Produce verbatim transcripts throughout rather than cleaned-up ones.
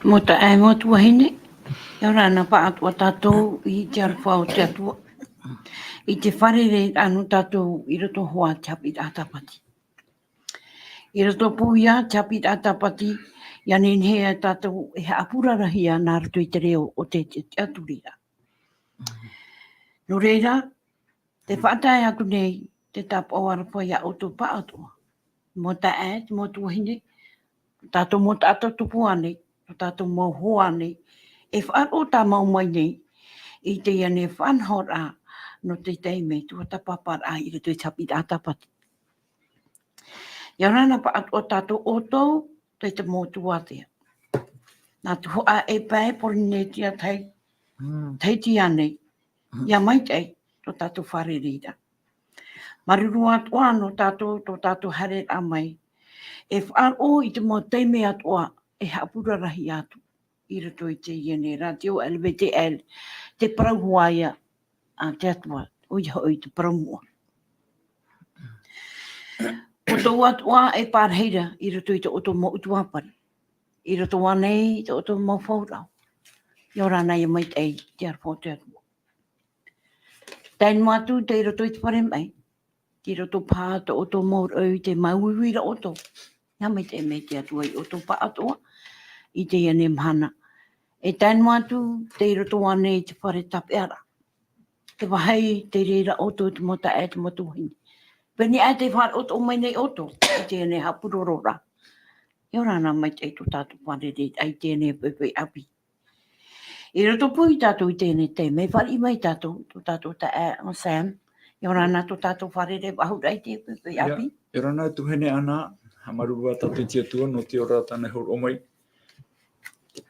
Mau taeaʻe, mau tuahine, ʻia ora na pāʻatoʻa tātou i te aroha o te Atua. I te fārereiraʻa nō tātou i roto hoʻi i te haʻapiʻiraʻa tāpati. I roto pū ia te haʻapiʻiraʻa tāpati, ʻia nehenehe tātou e haʻapurarahia nā roto i te reo o te, te, te tiʻaturiraʻa. Nō reira, tē faʻatae atu nei te tāpaʻo aroha ia ʻoutou pāʻatoʻa. Mau taeaʻe, mau tuahine, tātou mau taʻata tupu ānei, tātou mau hoa ānei, e faʻaroʻo tāmau mai nei i teie nei faʻanahoraʻa nō te taime tuatāpaparaʻa i roto i te haʻapiʻiraʻa tāpati. ʻIa ora na pāʻatoʻa tātou ʻoutou, te, te mau tuatea. Nā tuhaʻa e pae Pōrīnetia, Tahiti, Mm. Tahiti ānei. Mm. ʻIa maitaʻi tō tātou fārereiraʻa. Māuruuru atoʻa nō tātou, tō tātou haereraʻa mai. E faʻaroʻo i te mau taime atoʻa e haʻapurarahi atu i roto i teie nei rātio L V T L, te parau hoʻi ia a te Atua, ʻoia hoʻi te parau mua. ʻO tō ʻoutou atoʻa e pārahi ra i roto i tō ʻoutou mau ʻutuāfare, i roto ānei i tō ʻoutou mau fauraʻo. ʻIa ora na, ʻia maitaʻi te aroha o te Atua. Tae noa atu tei roto i te fare maʻi, i roto paha tō ʻoutou mau rāʻau i te māuiui ra ʻoutou. ʻIa maitaʻi mai te Atua ia ʻoutou pāʻatoʻa i teie nei mahana. E tae noa atu tei roto ānei i te fare tāpeʻaraʻa. Te vāhi tei reira ʻoutou, te mau taeaʻe, te mau tuahine. Pēnei aʻe tē faʻaroʻo mai nei ʻoutou i teie nei haʻapurororaʻa. ʻIa ora na maitaʻi tō tātou fārereiraʻa i teie nei poʻipoʻi ʻāpī. I roto pū ia tātou i teie nei taime, fāriʻi mai tātou, tō tātou taeaʻe ʻo Sam. ʻIa ora na tō tātou fārerei faʻahou ra i te poʻipoʻi ʻĀpī. ʻIa ora na tuahine Ana, haʻamāuruuru ā tātou i te Atua nō te ora tāna e hōroʻa mai.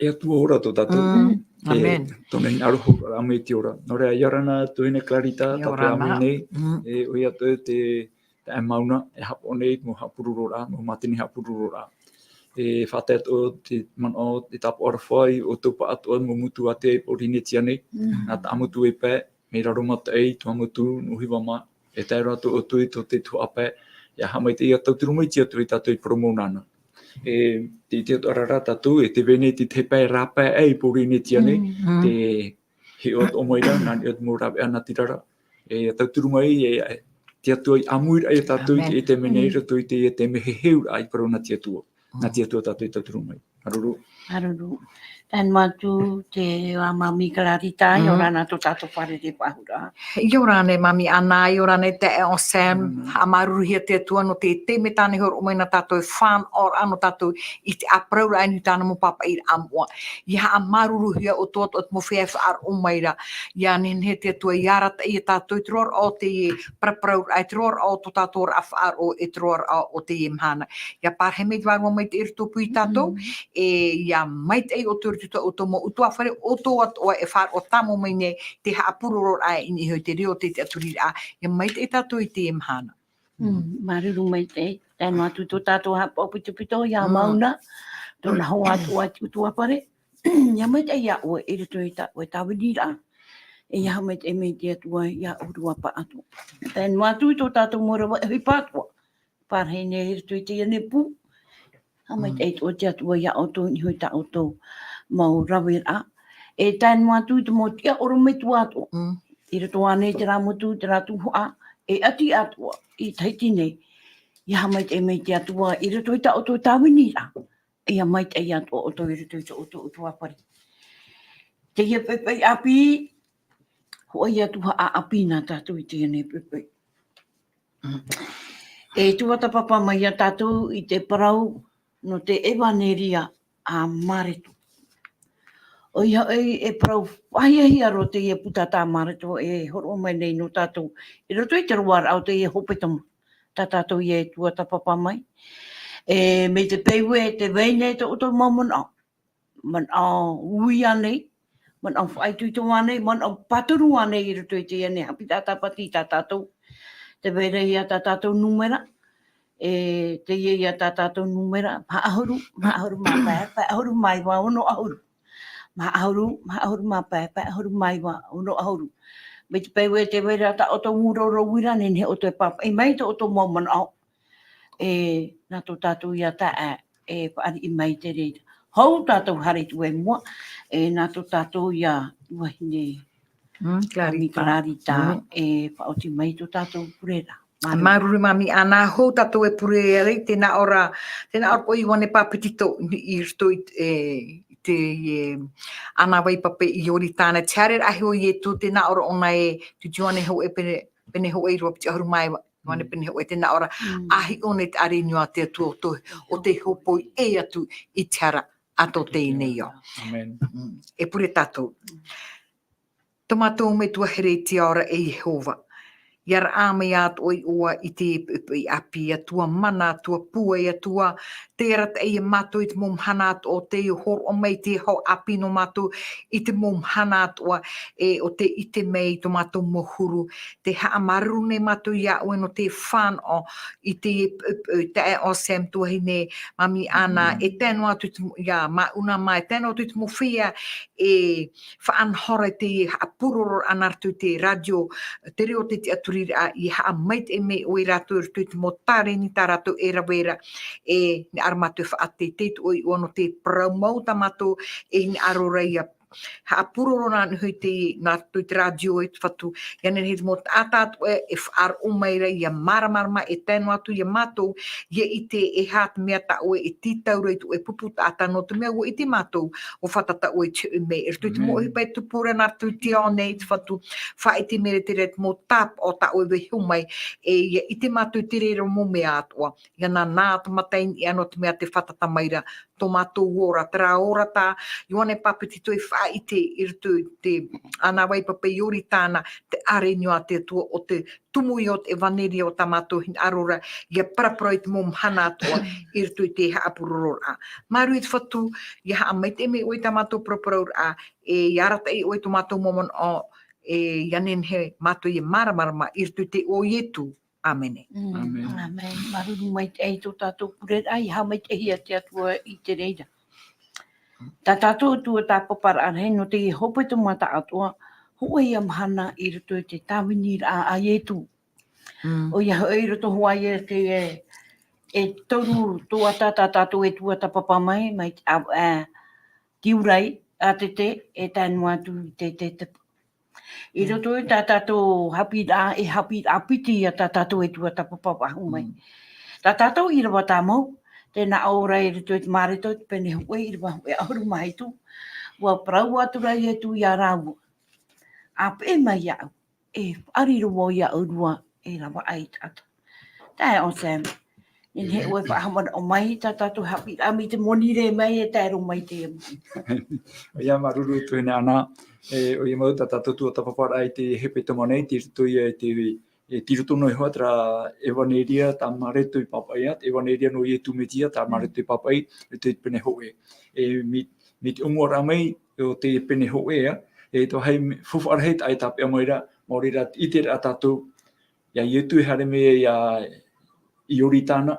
E Atua ora tō tātou. Mm, E, amen. Tōna hinaʻaro hōroʻa mai i te ora. Nō reira, ʻia ora na tuahine Clarita, ʻia ora tātou na. ʻĀmui nei. Mm. E, ʻoia atoʻa te taeaʻe Mauna, e haʻapaʻo nei mau haʻapurororaʻa, mau mātini haʻapurororaʻa. E faʻatae atoʻa te manaʻo, te tāpaʻo aroha ia ʻoutou pāʻatoʻa mau motu ātea i Pōrīnetia nei, Mm. nā Tāʻamotu e pae, mai Raromataʻi, Tuamotu, Nuʻuhiva mā, e tae roa atoʻa ʻoutou i tō te tuhaʻa pae, ʻia haʻamaitaʻi ʻia tauturu mai te Atua ia tātou i parau mau nānā. E, tē ʻite atoʻa ra tātou, e tē vai nei te tahi pae rāpae aʻe i Pōrīnetia nei, Mm. Mm. tē hiʻo atoʻa mai ra, nā niʻa i te mau rāveʻa natirara. E, ʻia tauturu mai, e, e, te Atua i ʻāmui ra ia tātou i te, Amen. i te mea nei, Mm. i roto i te, i te mea heheuraʻa i parau nā te Atua. Mm. Nā te Atua tātou i tauturu mai. Māuruuru. Māuruuru. Tae noa atu te, ā, Māmī Clarita, ʻia Mm. ora na tō tātou fārerei faʻahou ra. ʻIa ora na Māmī Ana, ʻia ora na taeaʻe ʻo Sam, Mm. haʻamāuruuruhia te Atua nō te taime tāna e hōroʻa mai nā tātou e fānaʻoraʻa nō tātou i te ʻāparauraʻa i niʻa i tāna mau pāpaʻiraʻa moʻa. ʻIa haʻamāuruuruhia ʻoutou atoʻa te mau feiā e faʻaroʻo mai ra. ʻIa nehenehe te Atua ʻia arataʻi ia tātou i te roaraʻa o te paraparauraʻa, i te roaraʻa o tō tātou oraraʻa faʻaroʻo, i te roaraʻa o teie mahana. ʻIa pārahi mai te Vārua Maitaʻi i roto pū ia tātou, Mm. e ʻia maitaʻi ʻoutou i roto i tō ʻoutou mau ʻutuāfare, ʻoutou atoʻa e faʻaroʻo tāmau mai nei te haʻapurororaʻa i niʻa i te reo o te tiʻaturiraʻa. ʻIa maitaʻi tātou i teie mahana. Mm, māuruuru maitaʻi. Tae noa atu tō tātou haʻapaʻo pitopito ia Mm. Mauna, tōna hoa atoʻa i te ʻutuāfare. ʻIa maitaʻi ia ʻoe i roto i tā ʻoe tāviniraʻa. E ʻia haʻamaitaʻi mai te Atua ia ʻōrua pāʻatoʻa. Tae noa atu tō tātou mau rave ʻohipa atoʻa. Pārahi nei i roto i teie nei pū. Haʻamaitaʻi Mm. atoʻa te Atua ia ʻoutou i niʻa i tā ʻoutou mau raveraʻa. E tae noa atu i te mau tiʻa ʻorometua atoʻa. Mm. I roto ānei i terā motu, terā tuhaʻa, e ʻati atoʻa i Tahiti nei. ʻIa haʻamaitaʻi mai te Atua i roto i tā ʻoutou tāviniraʻa. ʻIa maitaʻi atoʻa ʻoutou i roto i tō ʻoutou ʻutuāfare. Teie poʻipoʻi ʻāpī, hōʻē atu haʻaʻāpī nā tātou i teie nei poʻipoʻi. E tuatāpapa mai ia tātou i te parau nō te ʻEvaneria a Mareko. ʻOia hoʻi, e parau faʻahiahia roa teie puta tā Mareko e hōroʻa mai nei nō tātou i roto i te roaraʻa o teie hepetoma. Tā tātou ia e tuatāpapa mai. E, mai te peu ē tē vai nei tō ʻoutou mau manaʻo. Manaʻo ui ānei, manaʻo faʻaitoito ānei, manaʻo pāturu ānei i roto i teie nei haʻapiʻiraʻa tāpati tā tātou. Tē vai ra ia tā tātou nūmera, e, teie ia tā tātou nūmera, maha ʻahuru, maha ʻahuru mā pae, pae ʻahuru mā iva, ono ʻahuru. Maha ʻahuru, maha ʻahuru mā pae, pae ʻahuru mā iva, ono ʻahuru. Mai te peu ē tē vai ra tā ʻoutou mau roro uira, nehenehe ʻoutou e pāpaʻi mai tō ʻoutou mau manaʻo. E, nā tō tātou ia taeaʻe e fāriʻi mai i te reira. Pau tātou haere atu i mua, e nā tō tātou ia tuahine, Mm, Clarita. Clarita, Mm. e faʻaoti mai tō tātou pureraʻa. Māuruuru. Māuruuru, Mami Ana, hou tātou e pure ai, tēnā ʻoe ra, tēnā ʻoe ra ʻo Ioane Papetito, i roto i, e, i te, e, ʻānāvai pape i Ioritana, te haereraʻa o Ietu, tēnā ʻoe ra ʻōna e, te Ioane hōʻē pene, pene hōʻē ʻīrava piti ʻahuru mā iva, Ioane Mm. pene hōʻē, tēnā ʻoe ra, Mm. ʻa hiʻo nei te ʻāreʻa nui a te Atua ʻo te, ʻo te hōpoi ʻē atu i te hara a tō teie nei ao. Amen. Mm. E pure tātou. Tō mātou Metua here i te ao ra, e Iehova. ʻIa rave mai atoʻa ʻoe i te poʻipoʻi ʻāpī, Atua mana, Atua pūai, Atua, tē arataʻi ia mātou i te mau mahana atoʻa, tē hōroʻa mai te hau ʻāpī nō mātou i te mau mahana atoʻa, e, ʻo tē ʻite mai tō mātou mau huru, tē haʻamāuruuru nei mātou iā ʻoe nō te fānaʻo i te, e, e, taeaʻe Sam, tuahine Mami Ana, Mm. e tae noa atu i te, ia Mauna mā, e tae noa atu i te mau feiā, e, faʻanahoraʻa i te haʻapurororaʻa nā roto i te rātio, te reo o te tiʻaturiraʻa, ʻia haʻamaitaʻi mai ʻoe ia rātou i roto i te mau tāreni tā rātou e rave ra, e, hinaʻaro mātou e faʻateitei atoʻa ʻoe nō te parau mau tā mātou, e hinaʻaro ra ʻia haʻapuroro nā niʻa i te, nā roto i te rātio e te Fatu, ʻia nehenehe te mau taʻata atoʻa e faʻaroʻo mai ra ʻia māramarama e tae noa atu ia mātou, ʻia ʻite e aha te mea tā ʻoe e tītau ra i tō ʻoe pupu taʻata, nō te mea ʻua ʻite mātou ʻua fātata ʻoe i te hoʻi mea. I roto i te mau Amen. ʻohipa e tupu ra nā roto i te ao nei, te Fatu, faʻaʻite mai ra te reira te mau tāpaʻo tā ʻoe e vaiiho mai, e ʻia ʻite mātou i te reira mau mea atoʻa, ʻia nānā atu mātou i niʻa nō te mea tē fātata mai ra tō mātou ora, terā ora tā Ioane Papetito e faʻaʻite i roto i te ʻānāvai pape i Ioritana, te ʻāreʻa nui a te Atua ʻo te tumu ia o te ʻevanelia o tā mātou hinaʻaro ra, ʻia paraparau i te mau mahana atoʻa i roto i te haʻapurororaʻa. Māuruuru te Fatu, ʻia haʻamaitaʻi mai ʻoe i tā mātou paraparauraʻa, e ʻia arataʻi ʻoe i tō mātou mau manaʻo, e ʻia nehenehe mātou ʻia māramarama i roto i te iʻoa o Ietu. Āmene. Mm. Āmene. Āmene. Māuruuru maitaʻi i tō tātou pureraʻa, ʻia haʻamaitaʻihia te Atua i te reira. Tā tātou tuatāpaparaʻa nei, nō te hōpoi te mau taʻatoʻa, hōʻē ia mahana i roto i te tāviniraʻa a Ietu. Mm. ʻOia hoʻi i roto hoʻi i te, e, e toru tuata tā tātou e tuatāpapa mai, mai te, a, e, Tiurai, ʻātete, e tae noa atu i te, te, te, i roto i tā tātou haʻapiʻiraʻa, e haʻapiʻiraʻa piti ia tā tātou e tuatāpapa faʻahou mai. Mm. Tā tātou ʻīrava tāmau, tē nā ʻō ra i roto i te Mareko, te pene hōʻē, ʻīrava hōʻē ʻahuru mā hitu, ʻua parau atu ra Ietu ia rāua. ʻA peʻe mai iāʻu, e faʻariro vau iā ʻoe i te ravaʻai taʻata. Taeaʻe Sam. E nehenehe ʻoe e faʻahaʻamanaʻo mai tā tātou haʻapiʻiraʻa mai te moni rē mai e tae roa mai te mau. ʻOia, māuruuru tuahine Ana, e, ʻoia mau tā tātou tuatāpaparaʻa i te hepetoma nei, tei roto ia i te, e, tei roto noa iho ā terā ʻevanelia tā Mareko i pāpaʻi ā, te ʻevanelia nō Ietu Metia tā Mareko i pāpaʻi, i te pene hōʻē. E, mai, mai te ʻōmuaraʻa mai o te pene hōʻē ā, e, te vāhi faufaʻa rahi tā e tāpeʻa mai ra, maori rā te ʻiteraʻa tātou, iā Ietu e haere mai ia Ioritana,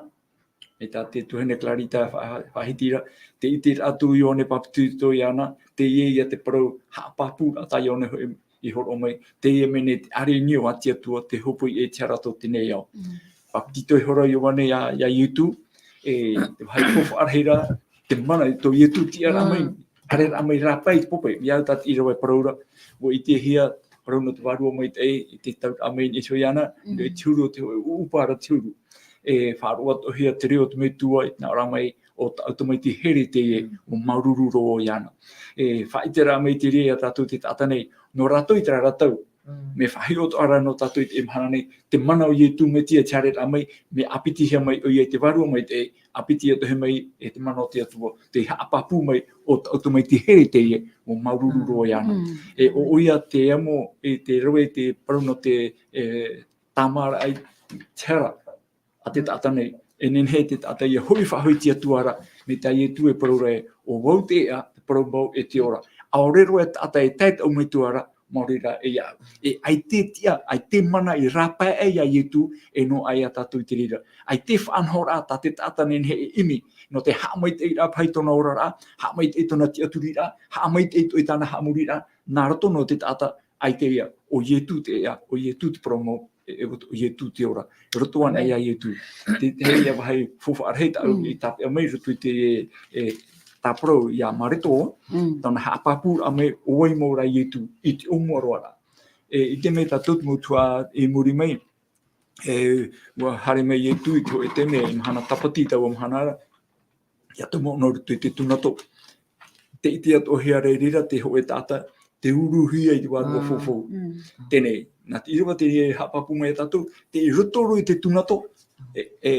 e tā te tuahine Clarita fa-, faʻahiti ra, te ʻiteraʻa atu Ioane Papetito iāna, teie ia te parau haʻapāpūraʻa tā Ioane hoʻi i hōroʻa mai, teie mea nei te ʻāreʻa nui a te Atua, te hōpoi ʻē i te hara a tō teie nei ao. Mm. Papetito ihora Ioane iā, iā Ietu, e, te vāhi faufaʻa rahi ra, te mana i tō Ietu tiʻaraʻa mai, Mm. haereraʻa mai rāpae i te pape, ia au tā te ʻīrava e parau ra, ʻua ʻitehia, parau nō te Vārua Maitaʻi, i te tauraʻa mai i niʻa iho iāna, Mm. i te huru o te hōʻē ʻūʻupa ra te huru. E faʻaroʻo atoʻahia te reo o te Metua, i te nā ʻō ra mai, ʻo taʻu tamaiti here teie, Mm. ʻua māuruuru roa iāna. E faʻaʻiteraʻa mai te reira iā tātou te taʻata nei, nō rātou i terā ra tau. Mm. Mea faʻahiʻo atoʻa ra nō tātou i teie mahana nei, te mana o Ietu Metia te haereraʻa mai, mea ʻāpitihia mai ʻoia i te Vārua Maitaʻi, ʻāpiti atoʻa mai e te mana o te Atua, tē haʻapāpū mai ʻo taʻu tamaiti here teie, ʻua māuruuru Mm. roa iāna. Mm. E ʻo ʻoia te amo, e te rave, te parau nō te, e, tāmāraʻa i te hara a te taʻata nei, e nehenehe te taʻata ia hoʻi faʻahou i te Atua ra, mai tā Ietu e parau ra ē, ʻo vau te ʻēʻa, te parau mau e te ora. ʻAore roa e taʻata e tae i tāʻu Metua ra, maori rā e iāʻu. E ʻaita e tiʻa, ʻaita e mana i rāpae aʻe iā Ietu, e noaʻa ia tātou i te reira. ʻAita e faʻanahoraʻa tā te taʻata nehenehe e ʻimi, nō te haʻamaitaʻiraʻa paʻi i tōna oraraʻa, haʻamaitaʻi i tōna tiʻaturiraʻa, haʻamaitaʻi atoʻa i tāna haʻamoriraʻa, nā roto noa te taʻata, ʻaita ia, ʻo Ietu te ʻēʻa, ʻo Ietu te parau mau, e, e, ʻo Ietu te ora. I roto anaʻe Amen. iā Ietu. Te, teie ia vāhi faufaʻa rahi tāʻu Mm. i tāpeʻa mai i roto i te, e, e, tāparau iā Marito, tāna haʻapāpūraʻa mai ʻo vai mau rā Ietu i te ʻōmua roa rā. E, ʻite mai tātou te mau tuhaʻa i muri mai, e, ʻua haere mai Ietu i te hōʻē taime, i mahana tāpati taua mahana ra, ʻia tomo noa i roto i te tūnato. Tē ʻite atoʻahia ra i reira te hōʻē taʻata, tē uruhia i te vārua faufaʻa. Teie, nā te ʻīrava terā e haʻapāpū mai iā tātou, tei roto roa i te tūnato, e, e,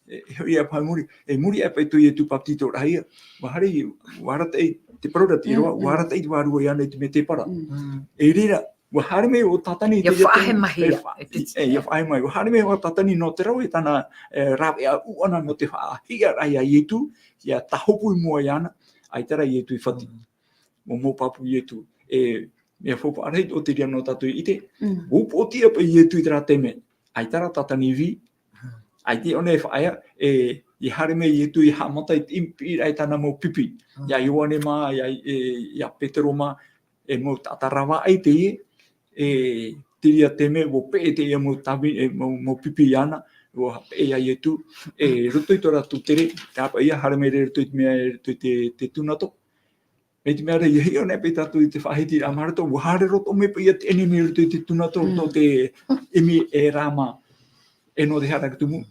e, e hoʻi ā paʻi i muri, e muri aʻe paʻi tō Ietu papetitoraʻahia, ʻua haere, ʻua arataʻi, te parau ra te ʻīrava, ʻua arataʻi te vārua iāna i te mētēpara. E reira, ʻua haere mai ʻo Tātani i te, ʻia faʻaʻohipahia, e, ʻia faʻaʻohipa mai, ʻua haere mai ʻo Tātani nō te rave i tāna, e, rāveʻa ʻuʻana nō te faʻahiʻaraʻa iā Ietu, ʻia tāhopu i mua iāna, ʻaita rā Ietu i fati. ʻUa mau pāpū Ietu, e, mea faufaʻa rahi atoʻa terā nō tātou e ʻite, ʻua upoʻotiʻa paʻi Ietu i terā taime, ʻaita rā Tātani i vī, ʻaita ʻōna e faʻaea, e, ʻia haere mai Ietu ʻia haʻamata i te ʻimi piʻiraʻa i tāna mau pipi. Iā Ioane mā, iā, e, iā Petero mā, e mau taʻata ravaʻai teie, e, terā taime, ʻua peʻe teie mau tāvini, e, mau, mau pipi iāna, ʻua peʻe iā Ietu, e, roto i tō rātou tere, tāpaʻo ïa, haere mai ra i roto i te mea, i roto i te, te tūnato. Mai te mea ra, ʻia hiʻo nei paʻi tātou i te faʻahitiraʻa mā Marito, ʻua haere roa atoʻa mai paʻi ïa te ʻenemi i roto i te tūnato, nō te ʻimi e rā mā, e nō te hara tumu.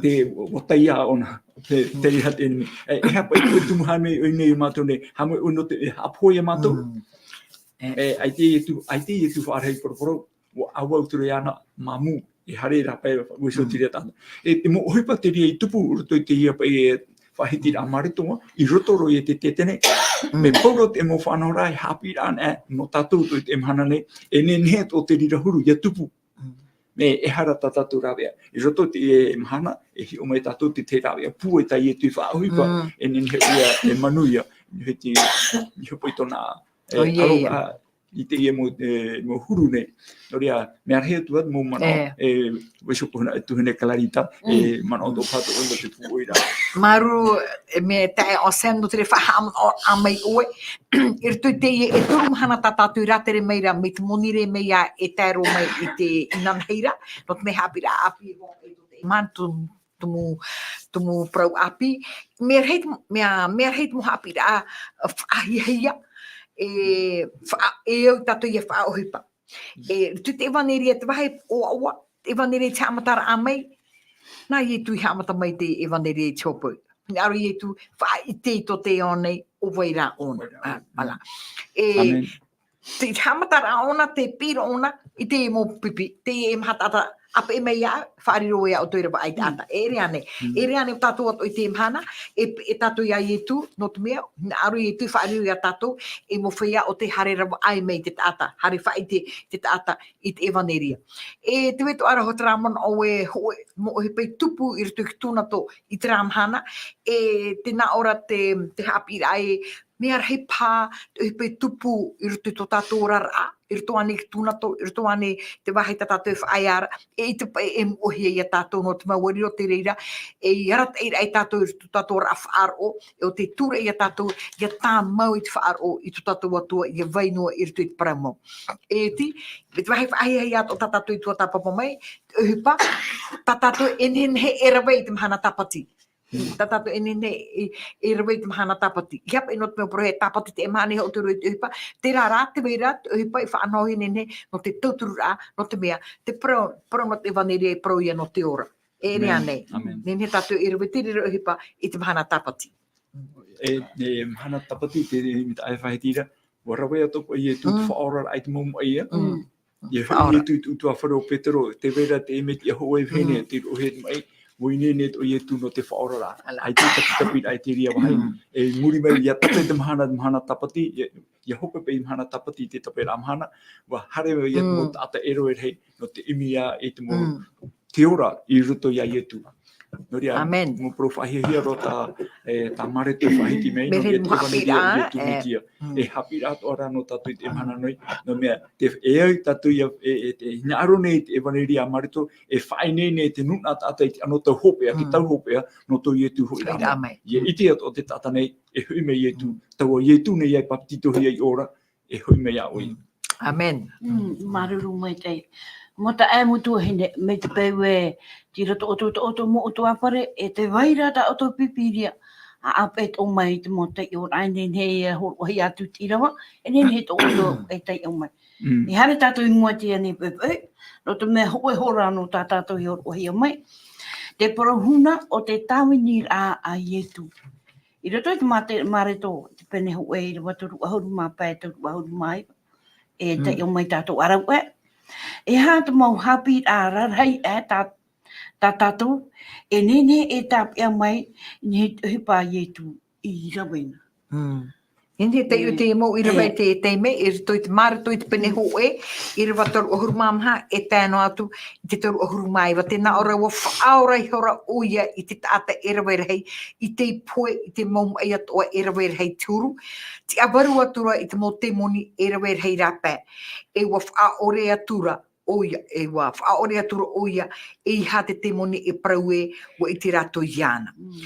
Te, ʻua, ʻua taiā ʻōna, te, te ʻihaʻa te ʻenemi. E, e aha paʻi te tumu haere mai ʻoia nei iā mātou nei, haere mai ʻoia nō te, e haʻapohe iā mātou. E, ʻaita Ietu, ʻaita Ietu faʻarahi poroporo, ʻua ʻāvaʻe atu ra iāna māmū, e haere rā paʻi, ʻua iho terā taʻata. E, te mau ʻohipa terā i tupu, roto i teie paʻi, e, faʻahitiraʻa Marito, i roto roa i te tētene. Mea pau roa te mau fānauraʻa, e haʻapiʻiraʻa anaʻe, nō tātou i te mahana nei, e nehenehe atoʻa te reira huru, ʻia tupu. Mea, e aha rā tā tātou rāveʻa. I roto i teie mahana, e hiʻo mai tātou te, te rāveʻa pūai tā Ietu i faʻaʻohipa, e nehenehe ïa, e manuia, i te, i hope i tōna, e, ʻaroha, i teie mau, e, mau huru nei. Nō reira, mea rahi atu ā te mau manaʻo, e, vaiiho pūhana, e tuahine Clarita, e, manaʻo atoʻa paha ʻoe nō te pūai ra. Māuruuru, e, mea taeaʻe Sam, nō te faʻahaʻamanaʻoraʻa mai ʻoe, i roto i teie, e toru mahana tā tātou i rātere mai ra, mai te monirē mai ā e tae roa mai i te inanahi ra, nō te mea haʻapiʻiraʻa ʻāpī roa i tō te manu tumu, tumu parau ʻāpī. Mea rahi te, mea, mea rahi te mau haʻapiʻiraʻa, faʻahiahia, e, faʻa-, e au tātou ʻia faʻaʻohipa. E, i te ʻevaneria te vāhi ʻoaʻoa, te ʻevaneria te haʻamataraʻa mai, nā Ietu i haʻamata mai te ʻevaneria i te hōpoi. Hinaʻaro Ietu, faʻaʻite i tō te ao nei, ʻo vai rā ʻōna. ʻO vai rā ʻōna. E, te haʻamataraʻa ʻōna, te piʻiraʻa ʻōna, i te mau pipi, te e maha taʻata, ʻāpeʻe mai iāʻu, faʻariro iā ʻoutou i rave aʻe i te taʻata. E ʻere ānei, e ʻere ānei tātou atoʻa i te mahana, e, e tātou iā Ietu, nō te mea, hinaʻaro Ietu i faʻariro iā tātou, e mau feiā ʻo tē haere rave aʻe mai i te taʻata, haere faʻaʻite i te taʻata, i te ʻevaneria. E te vai atoʻa ra hoʻi terā manaʻo e hōʻē, mau ʻohipa i tupu i roto i te tūnato i terā mahana, e tē nā ʻō ra te, te haʻapiʻiraʻa e mea rahi paha te ʻohipa i tupu i roto i tō tātou oraraʻa, i roto ānei i te tūnato, i roto ānei i te vāhi tā tātou e faʻaea ra, e ʻaita paʻi e moʻehia iā tātou nō te mau riro te reira, e arataʻiraʻa iā tātou i roto i tō tātou oraraʻa faʻaroʻo, e ʻo tē tūraʻi iā tātou, ʻia tāmau i te faʻaroʻo i tō tātou Atua, ʻia vai noa i roto i te parau mau. E te, te vāhi faʻahiahia atoʻa tā tātou i tuatāpapa mai, te ʻohipa, tā tātou e nehenehe e rave i te mahana tāpati. Tā tātou e nehenehe e, e rave i te mahana tāpati. ʻIa paʻi nō te mea parau e tāpati te mahana e hoʻo atu ra i te ʻohipa, terā rā, te vai ra, te ʻohipa i faʻanahohia e nehenehe, nō te tautururaʻa, nō te mea, te parau, parau nō te ʻevaneria e parau ïa nō te ora. E ʻere ānei. Nehenehe tātou e rave te reira ʻohipa i te mahana tāpati. E, e mahana tāpati, te, te, te, e faʻahiti ra, ʻua rave atoʻa paʻi Ietu te faʻaoraraʻa i te mau maʻi ïa. ʻIa hoʻi Ietu i te ʻutuāfare o Petero, te vai ra te ʻēmeti ʻia hoʻo e vahine, tei roʻohia i te maʻi, ʻua ineine atoʻa Ietu nō te faʻaoraraʻa. ʻAita e tapitapiraʻa i terā vāhi. E muri mai, ʻia tape te mahana, mahana tāpati, ʻia, ʻia hope paʻi mahana tāpati i te taperaʻa mahana, ʻua haere mai ïa te mau taʻata e rave rahi, nō te ʻimi ïa i te mau te ora i roto iā Ietu. Nō reira, mau parau faʻahiahia roa tā, e, tā Marito e faʻahiti mai, nō te ʻevaneria a Ietu Metia. E haʻapiʻiraʻa atoʻa ra nō tātou i te mahana nei, nō te mea, te, e au tātou ʻia, e, e, te hinaʻaro nei te ʻevaneria a Marito, e faʻaineine i te nūnaʻa taʻata i te anotau hopeʻa, te tau hopeʻa, nō tō Ietu hoʻiraʻa mai. ʻIa ʻite atoʻa te taʻata nei, e hoʻi mai Ietu, taua Ietu nei ʻia papetitohia i ora, e hoʻi mai iā ʻoe. ʻĀmene. Mm, māuruuru maitaʻi. Mau taeaʻe, mau tuahine, mai te peu e, tei roto ʻoutou, tō ʻoutou mau ʻutuāfare, e te vai ra tā ʻoutou pīpīria, ʻaʻape tō mai i te mau taiʻoraʻa, e nehenehe e hōroʻahia atu te ʻīrava, e nehenehe tō ʻoutou e taiʻo mai. Mm. E haere tātou i mua i teie nei poʻipoʻi, nō te mea hōʻē hora noa tā tātou e hōroʻahia mai. Te parau huna o te tāviniraʻa a Ietu. I roto i te mate-, Mareko, te pene hōʻē ʻīrava toru ʻahuru mā pae, toru ʻahuru mā iva. E Mm. taiʻo mai tātou ʻāreʻa. E aha te mau haʻapiʻiraʻa rarahi ʻē tā, tā tātou, e nehenehe e tāpeʻa mai i niʻa i te ʻohipa a Ietu i rave na. Mm. E nehenehe e taiʻo Mm. te mau ʻīrava E. i te, te mea, i roto i te Mareko i te pene Mm. hōʻē, ʻīrava toru ʻahuru mā maha, e tae noa atu i te toru ʻahuru mā iva, tē nā ʻō ra ʻua faʻaora ihora ʻoia i te taʻata e rave rahi, i te pohe, i te mau maʻi atoʻa e rave rahi te huru, tiʻavaru atu ra i te mau tēmoni e rave rahi rāpae, e ʻua faʻaʻore atu ra ʻoia, e ʻua faʻaʻore atu ra ʻoia, e aha te tēmoni e parau ē, ʻua ʻite rātou iāna. Mm.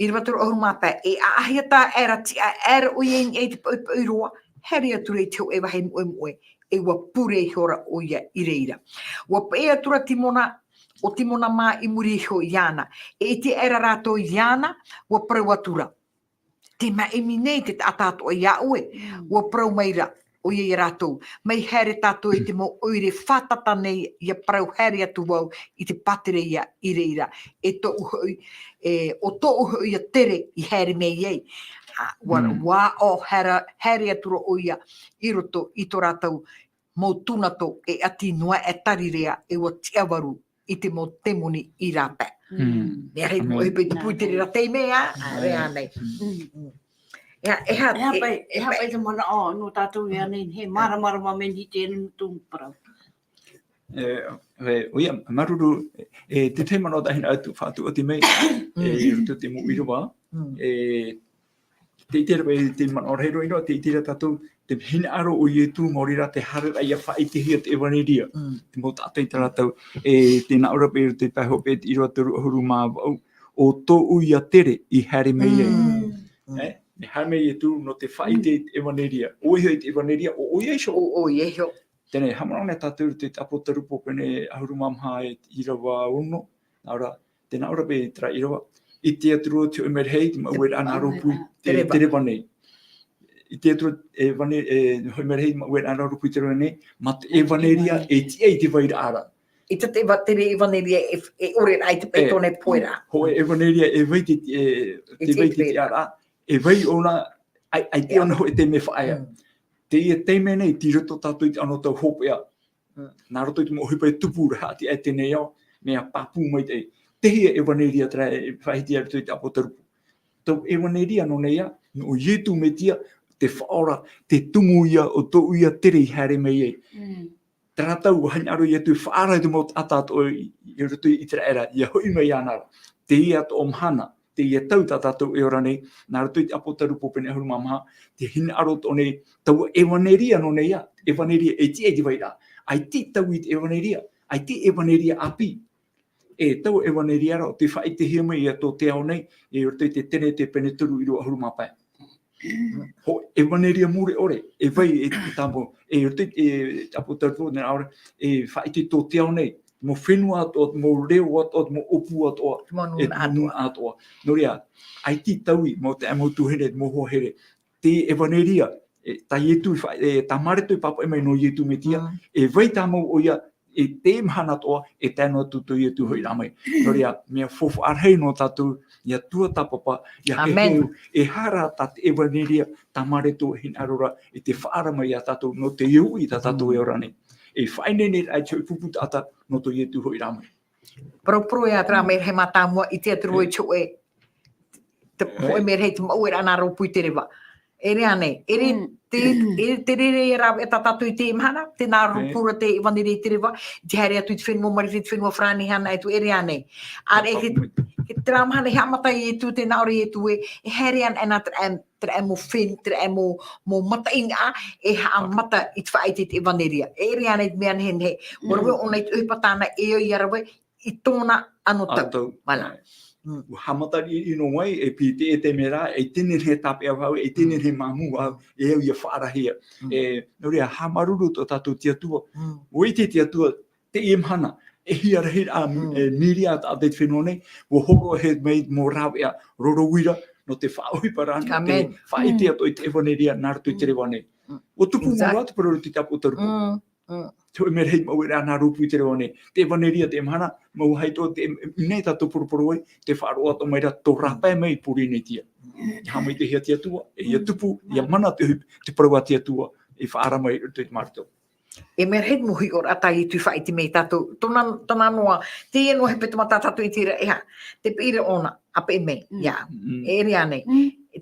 ʻĪrava toru ʻahuru mā pae, e ʻaʻahi atu aʻera, tiʻa aʻera ʻoia i niʻa i te poʻipoʻi roa, haere atu ra i te hōʻē vāhi moʻemoʻe, e ʻua pure ihora ʻoia i reira. ʻUa peʻe atu ra Timona, ʻo Timona mā i muri iho iāna. E ʻite aʻera rātou iāna, ʻua parau atu ra, tē maʻimi nei te taʻata atoʻa iā ʻoe, Mm. ʻua parau mai ra, ʻoia iā rātou, mai haere tātou i te mau ʻoire fātata nei, ʻia parau haere atu vau i te pātereia i reira, e tōʻu hoʻi, e, ʻo tōʻu hoʻi ia tere i haere mai ai. Ā, ʻua, Mm. ʻua ʻō haere, haere atu ra ʻoia i roto i tō rātou mau tūnato e ʻati noa e tarirea e ʻua tiʻavaru i te mau tēmoni i rāpae. Mm. Mea rahi te mau ʻohipa i tupu i terā taime, ā, ā, ʻāreʻa nei. Mm. Mm. E aha, e aha, E aha e, paʻi, e e aha paʻi. paʻi te manaʻo nō tātou i ānei, he māramarama mai nei te anu tō parau. E, e, ʻoia, māuruuru, e, te tahi manaʻo tāʻu hinaʻaro e faʻatuʻati mai, e, Mm. i roto i te mau ʻīrava, Mm. e, te ʻite ra, e, te manaʻo rahi roa, te ʻite ra tātou, te hinaʻaro o Ietu, maori rā te haereraʻa ʻia faʻaʻitehia te ʻevaneria. Mm. Te mau taʻata i tā rātou, e, tē nā ʻō ra paʻi i te pae hopeʻa i te ʻīrava toru ʻahuru mā vaʻu, ʻo tōʻu ia tere i haere mai ai. Mm. Mm. E, e haere mai Ietu nō te faʻaʻite Mm. i te ʻevaneria. ʻO ʻoe hoʻi te ʻevaneria, ʻo ʻoia iho. ʻO ʻoia iho. Teie nei, haʻamanaʻo nei tātou i te Apotarupo pene ʻahuru mā maha e te ʻīrava ono, nā ʻō ra, tē nā ʻō ra paʻi terā ʻīrava, ʻite atu ra te hōʻē mea rahi, te mau ueraʻa nā rōpū i te, Te reva. te reva nei. ʻIte atu ra, e, vane-, e, hōʻē mea rahi, mau ueraʻa nā rōpū i te reva nei, mā te ʻevaneria e tiʻa i te vairaʻa ra. ʻAita te ʻeva-, te ʻevaneria e, e ʻore rā i te E. pae tōna e pohe ra. Hōʻē ʻevaneria e vai te, e, E te tiʻa vai i te te vairaʻa. tiʻaraʻa, e vai ʻōna, ʻai, ʻaita ʻōna hōʻē taime e faʻaea. Mm. Teie taime nei, tei roto tātou i te anotau hopeʻa. Mm. Nā roto i te mau ʻohipa e tupu ra, haʻati aʻe teie nei ao, mea pāpū maitaʻi. Teie ʻevaneria terā e faʻaʻite i roto i te Apotarupo. Tau ʻevaneria nō nei ā, nō Ietu Metia, te Faʻaora, te tumu ia, ʻo tōʻu ia tere i haere mai ai. Mm. Terā tau, ʻua hinaʻaro Ietu e faʻaara i te mau taʻata atoʻa i, i roto i ʻĪteraʻera, ʻia hoʻi mai iāna ra. Teie atoʻa mahana, teie tau tā tātou e ora nei, nā roto i te Apotarupo pene ʻahuru mā maha, te hinaʻaro atoʻa nei, taua ʻevaneria nō nei ā, ʻevaneria e tiʻa i te vairaʻa. ʻAita e taui i te ʻevaneria, ʻaita e ʻevaneria ʻāpī. E taua ʻevaneria ra, ʻo tē faʻaʻitehia mai ia tō te ao nei, i roto i te Tenete pene toru ʻīrava ʻahuru mā pae. Hōʻē ʻevaneria mure ʻore, e vai e te tāmau, e roto i te, e, Apotarupo, nā ʻō ra, e faʻaʻite tō te ao nei, mau fenua atoʻa, mau reo atoʻa, mau ʻōpū atoʻa, Te mau e nūnaʻa te mau atoʻa. nūnaʻa atoʻa. Nō reira, ʻaita e taui, mau taeaʻe, mau tuahine, mau hoa here. Te ʻevaneria, e, tā Ietu i fa-, e, tā Mareko i pāpaʻi mai nō Ietu Metia, Mm. e vai tāmau ʻoia, e te mahana atoʻa, e tae noa atu tō Ietu hoʻi rā mai. Nō reira, mea faufaʻa rahi nō tātou, ʻia tuatāpapa, ʻia Amen. heheu, e aha rā tā te ʻevaneria, tā Mareko e hinaʻaro ra, i te faʻaara mai ia tātou, nō te uʻi tā tātou Mm. e ora nei. E faʻaineine ai te hōʻē pupu taʻata, nō tō Ietu hoʻi rā mai. Parau, parau ia terā mea rahi mātāmua, ʻite atu ra vau i te hōʻē, te hōʻē mea rahi, te mau ueraʻa nā rōpū i te reva. E ʻere ānei, e ʻere Mm. te, e ʻere te reira e rāveʻa tā tātou i teie mahana, tē nā rōpū ra te ʻevaneria i te reva, i te haere atu i te fenua Marite, i te fenua Farāni, hana e tū, e ʻere ānei. ʻĀreʻa, he, he terā mahana i haʻamata ai Ietu, tē nā ʻō ra Ietu ē, e haere ana, ana terā, terā mau fen-, terā mau, mau mataʻeinaʻa, e haʻamata i te faʻaʻite i te ʻevaneria. E ʻere ānei te mea nehenehe. ʻUa rave Mm. ʻōna i te ʻohipa tāna e ʻoi ia rave, i tōna anotau. Anotau. Voilà. Āe. Mm. ʻUa haʻamata riʻi, riʻi noa ai, e piti e te mea ra, e tē nehenehe e tāpeʻa vau, e tē Mm. nehenehe e māmū vau, e au ʻia faʻaarahia. Mm. E, nō reira, haʻamāuruuru tō tātou te Atua. Mm. ʻUa ʻite te Atua, teie mahana, e hia rahi rā, Mm. e, mīria taʻata i te fenua nei, ʻua hōroʻahia mai mau rāveʻa roro uira, nō te faʻaʻohipa ra, nō te faʻaʻite atoʻa i te ʻevaneria nā roto i te reva nei. ʻUa tupu mau rā te parau i te tāpū o Tarupo. Te hōʻē mea rahi mau e rā nā rōpū i te reva nei. Te ʻevaneria, te mahana, mau hai tō te, nei tātou poroporo ai, te faʻaroʻo atoʻa mai ra tō rāpae mai i Pōrīnetia. E haʻamaitaʻihia te Atua, e ʻia tupu, ʻia mana te, te parau a te Atua, e faʻaara mai i roto i te māramarama. E mea rahi mau hiʻoraʻa tā Ietu i faʻaʻite mai tātou, tōna, tōna noa, teie noa hepetoma tā tātou i te reira, e aha, te piʻiraʻa ʻōna, ʻāpeʻe mai, ia, e ʻere ānei,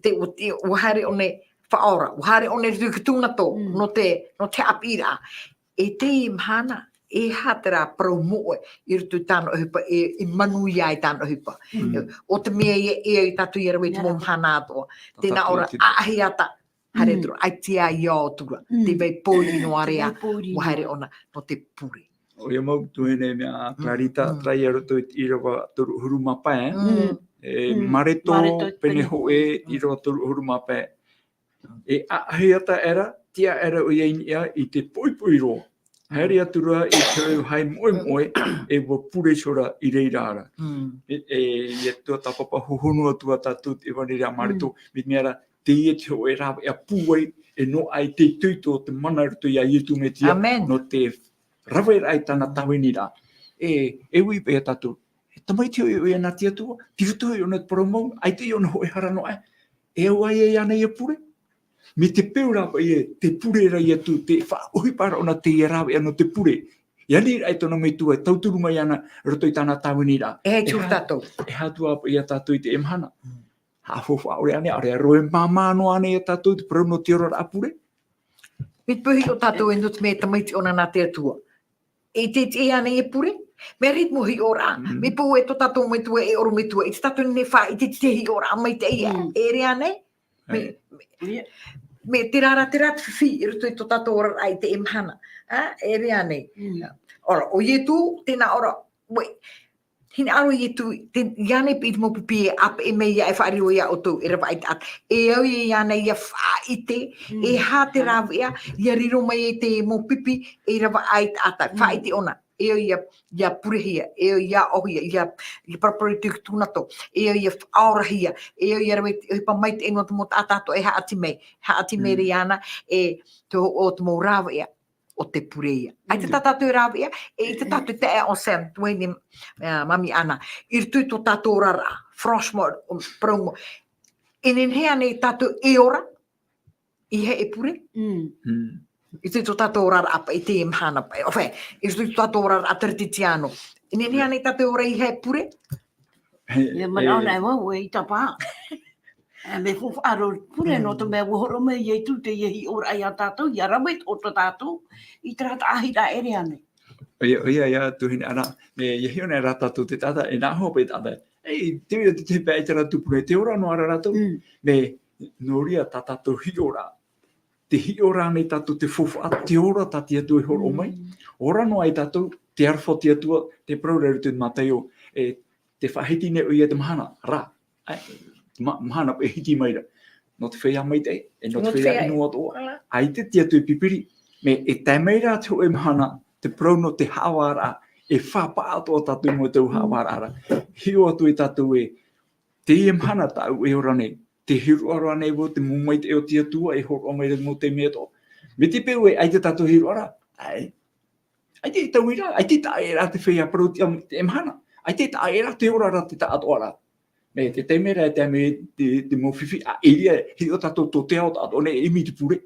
te, ʻua, ʻua haere ʻōna faʻaora, ʻua haere ʻōna i roto i te tūnato, nō te, nō te haʻapiʻiraʻa. E teie mahana, e aha terā parau moʻe i roto i tāna ʻohipa, e, e manuia ai tāna ʻohipa. ʻO te mea ia, e ai tātou ia rave i te mau mahana atoʻa. Tēnā ʻō ra, ʻaʻahi ata, haere atu ra, ʻaita ia ʻia ʻō atu ra, te vai pōiri noa ra, ʻua haere ʻōna, nō te pure. ʻOia mau tuahine mea, Clarita, terā ia roto i te ʻīrava toru ʻahuru mā pae, e, Mareto, pene hōʻē, ʻīrava toru ʻahuru mā pae. E ʻaʻahi ata aʻera, tiʻa aʻera ʻoia i niʻa i te poʻipoʻi roa. Haere atu ra i te hōʻē hae moemoe, e ʻua pure iho ra i reira ra. E, e, ʻia tuatāpapa hohonu atu ā tātou te ʻevaneria a Mareto, mai te mea ra, teie te hōʻē rāveʻa pūai, e noaʻa i te itoito o te mana i roto ia Ietu Metia, nō te raveraʻa i tāna tāviniraʻa. E, e ui paʻi ia tātou, e tamaiti hoʻi ʻoia nā te Atua, tei roto hoʻi ʻōna te parau mau, ʻaita ʻōna hōʻē hara noa aʻe. E au ai iāna ʻia pure. Mai te peu rā paʻi ē, tē pure ra Ietu, tē faʻaʻohipa ra ʻōna teie rāveʻa nō te pure. I ani ra i tōna metua, e tauturu mai ana, roto i tāna tāviniraʻa. E aha atu ā tātou? E aha atu ā paʻi ia tātou i teie mahana? Haʻafaufaʻa ʻore ānei, ʻaore rā e māmā noa ānei ia tātou te parau nō te oraraʻa pure? Mai te peu hiʻo tātou e nō te mea e tamaiti ʻōna nā te Atua. E te, te ānei e pure? Mea rahi mau hiʻoraʻa. Mai te peu ē tō tātou metua e ʻorometua, ʻaita tātou e nehenehe e faʻaʻite i te hiʻoraʻa maitaʻi, e ʻere ānei? Mai, mai, mai terā rā, terā te fifi i roto i tō tātou oraraʻa i teie mahana. A, e ʻere ānei? ʻOia, ʻo Ietu, tēnā ʻō ra, ʻoe, hinaʻaro Ietu, te, ʻia ʻō nei paʻi te mau pipi e ʻāpeʻe mai ia e faʻariro ia ʻoutou, e ravaʻai taʻata. E au ia iāna ʻia faʻaʻite, e aha te rāveʻa, ʻia riro mai ai te mau pipi, e ravaʻai taʻata, faʻaʻite ʻōna. E au ʻia, ʻia purehia, e au ʻia ʻohia, ʻia, ʻia paraparau i te tūnato, e au ʻia faʻaorahia, e au ʻia rave i te ʻohipa maitaʻi nō te mau taʻata atoʻa e haʻati mai, haʻati mai ra iāna, e te hōʻē o te mau rāveʻa o te pure ia. ʻAita tā tātou e rāveʻa, e ʻaita tātou e tae ʻo Sam, tuahine, e, Mami Ana, i roto i tō tātou oraraʻa, franchement, parau mau. E nehenehe ānei tātou e ora, i hea e pure? I te, tō tātou oraraʻa paʻi i teie mahana paʻi, enfin, i roto i tō tātou oraraʻa Teretitiano. E nehenehe ānei tātou e ora i hea e pure? E manaʻo nei vau, e ʻaita paha. E mea faufaʻa roa pure, nō te mea ʻua hōroʻa mai Ietu teie hiʻoraʻa ia tātou, ʻia rave atoʻa tātou i terā taʻahiraʻa e ʻere ānei. ʻOia, ʻoia, ʻoia, tuahine Ana, mea ʻia hiʻo nei rā tātou te taʻata, e nā hōpē taʻata. Ei, te mea te, te pae i terā tupuna, tē ora noa ra rātou. Mea, nō reira tā tātou hiʻoraʻa. Tē hiʻo ra ānei tātou te faufaʻa, te ora tā te Atua e hōroʻa mai. Ora noa ai tātou, te aroha o te Atua, tē parau ra i roto i te Mataio, e, tē faʻahiti nei ʻoia i te mahana, ra. Ē, ma-, mahana paʻi e hiti mai ra. Nō te feiā maitaʻi, e nō te feiā ʻino atoʻa. ʻAita te Atua e pipiri, mea e tae mai ra te hōʻē mahana, te parau nō te haʻavāraʻa, e faʻapaʻo atoʻa tātou i mua i taua haʻavāraʻa ra. Hiʻo atu ai tātou ē, teie mahana tāʻu e ora nei, tē hiʻo ra ānei vau te mau maitaʻi o te Atua e hōroʻa mai ra i te mau taime atoʻa? Mai te peu ē, ʻaita tātou e hiʻo ra, ʻae. ʻAita e taui ra, ʻaita e taʻa ʻē ra te feiā parau i teie mahana. ʻAita e taʻa ʻē ra te ora ra te taʻatoʻaraʻa. Mea te taime ra e tae mai te, te mau fifi, ʻaita e hiʻo tātou tō te ao taʻatoʻa nei e ʻimi i te pure.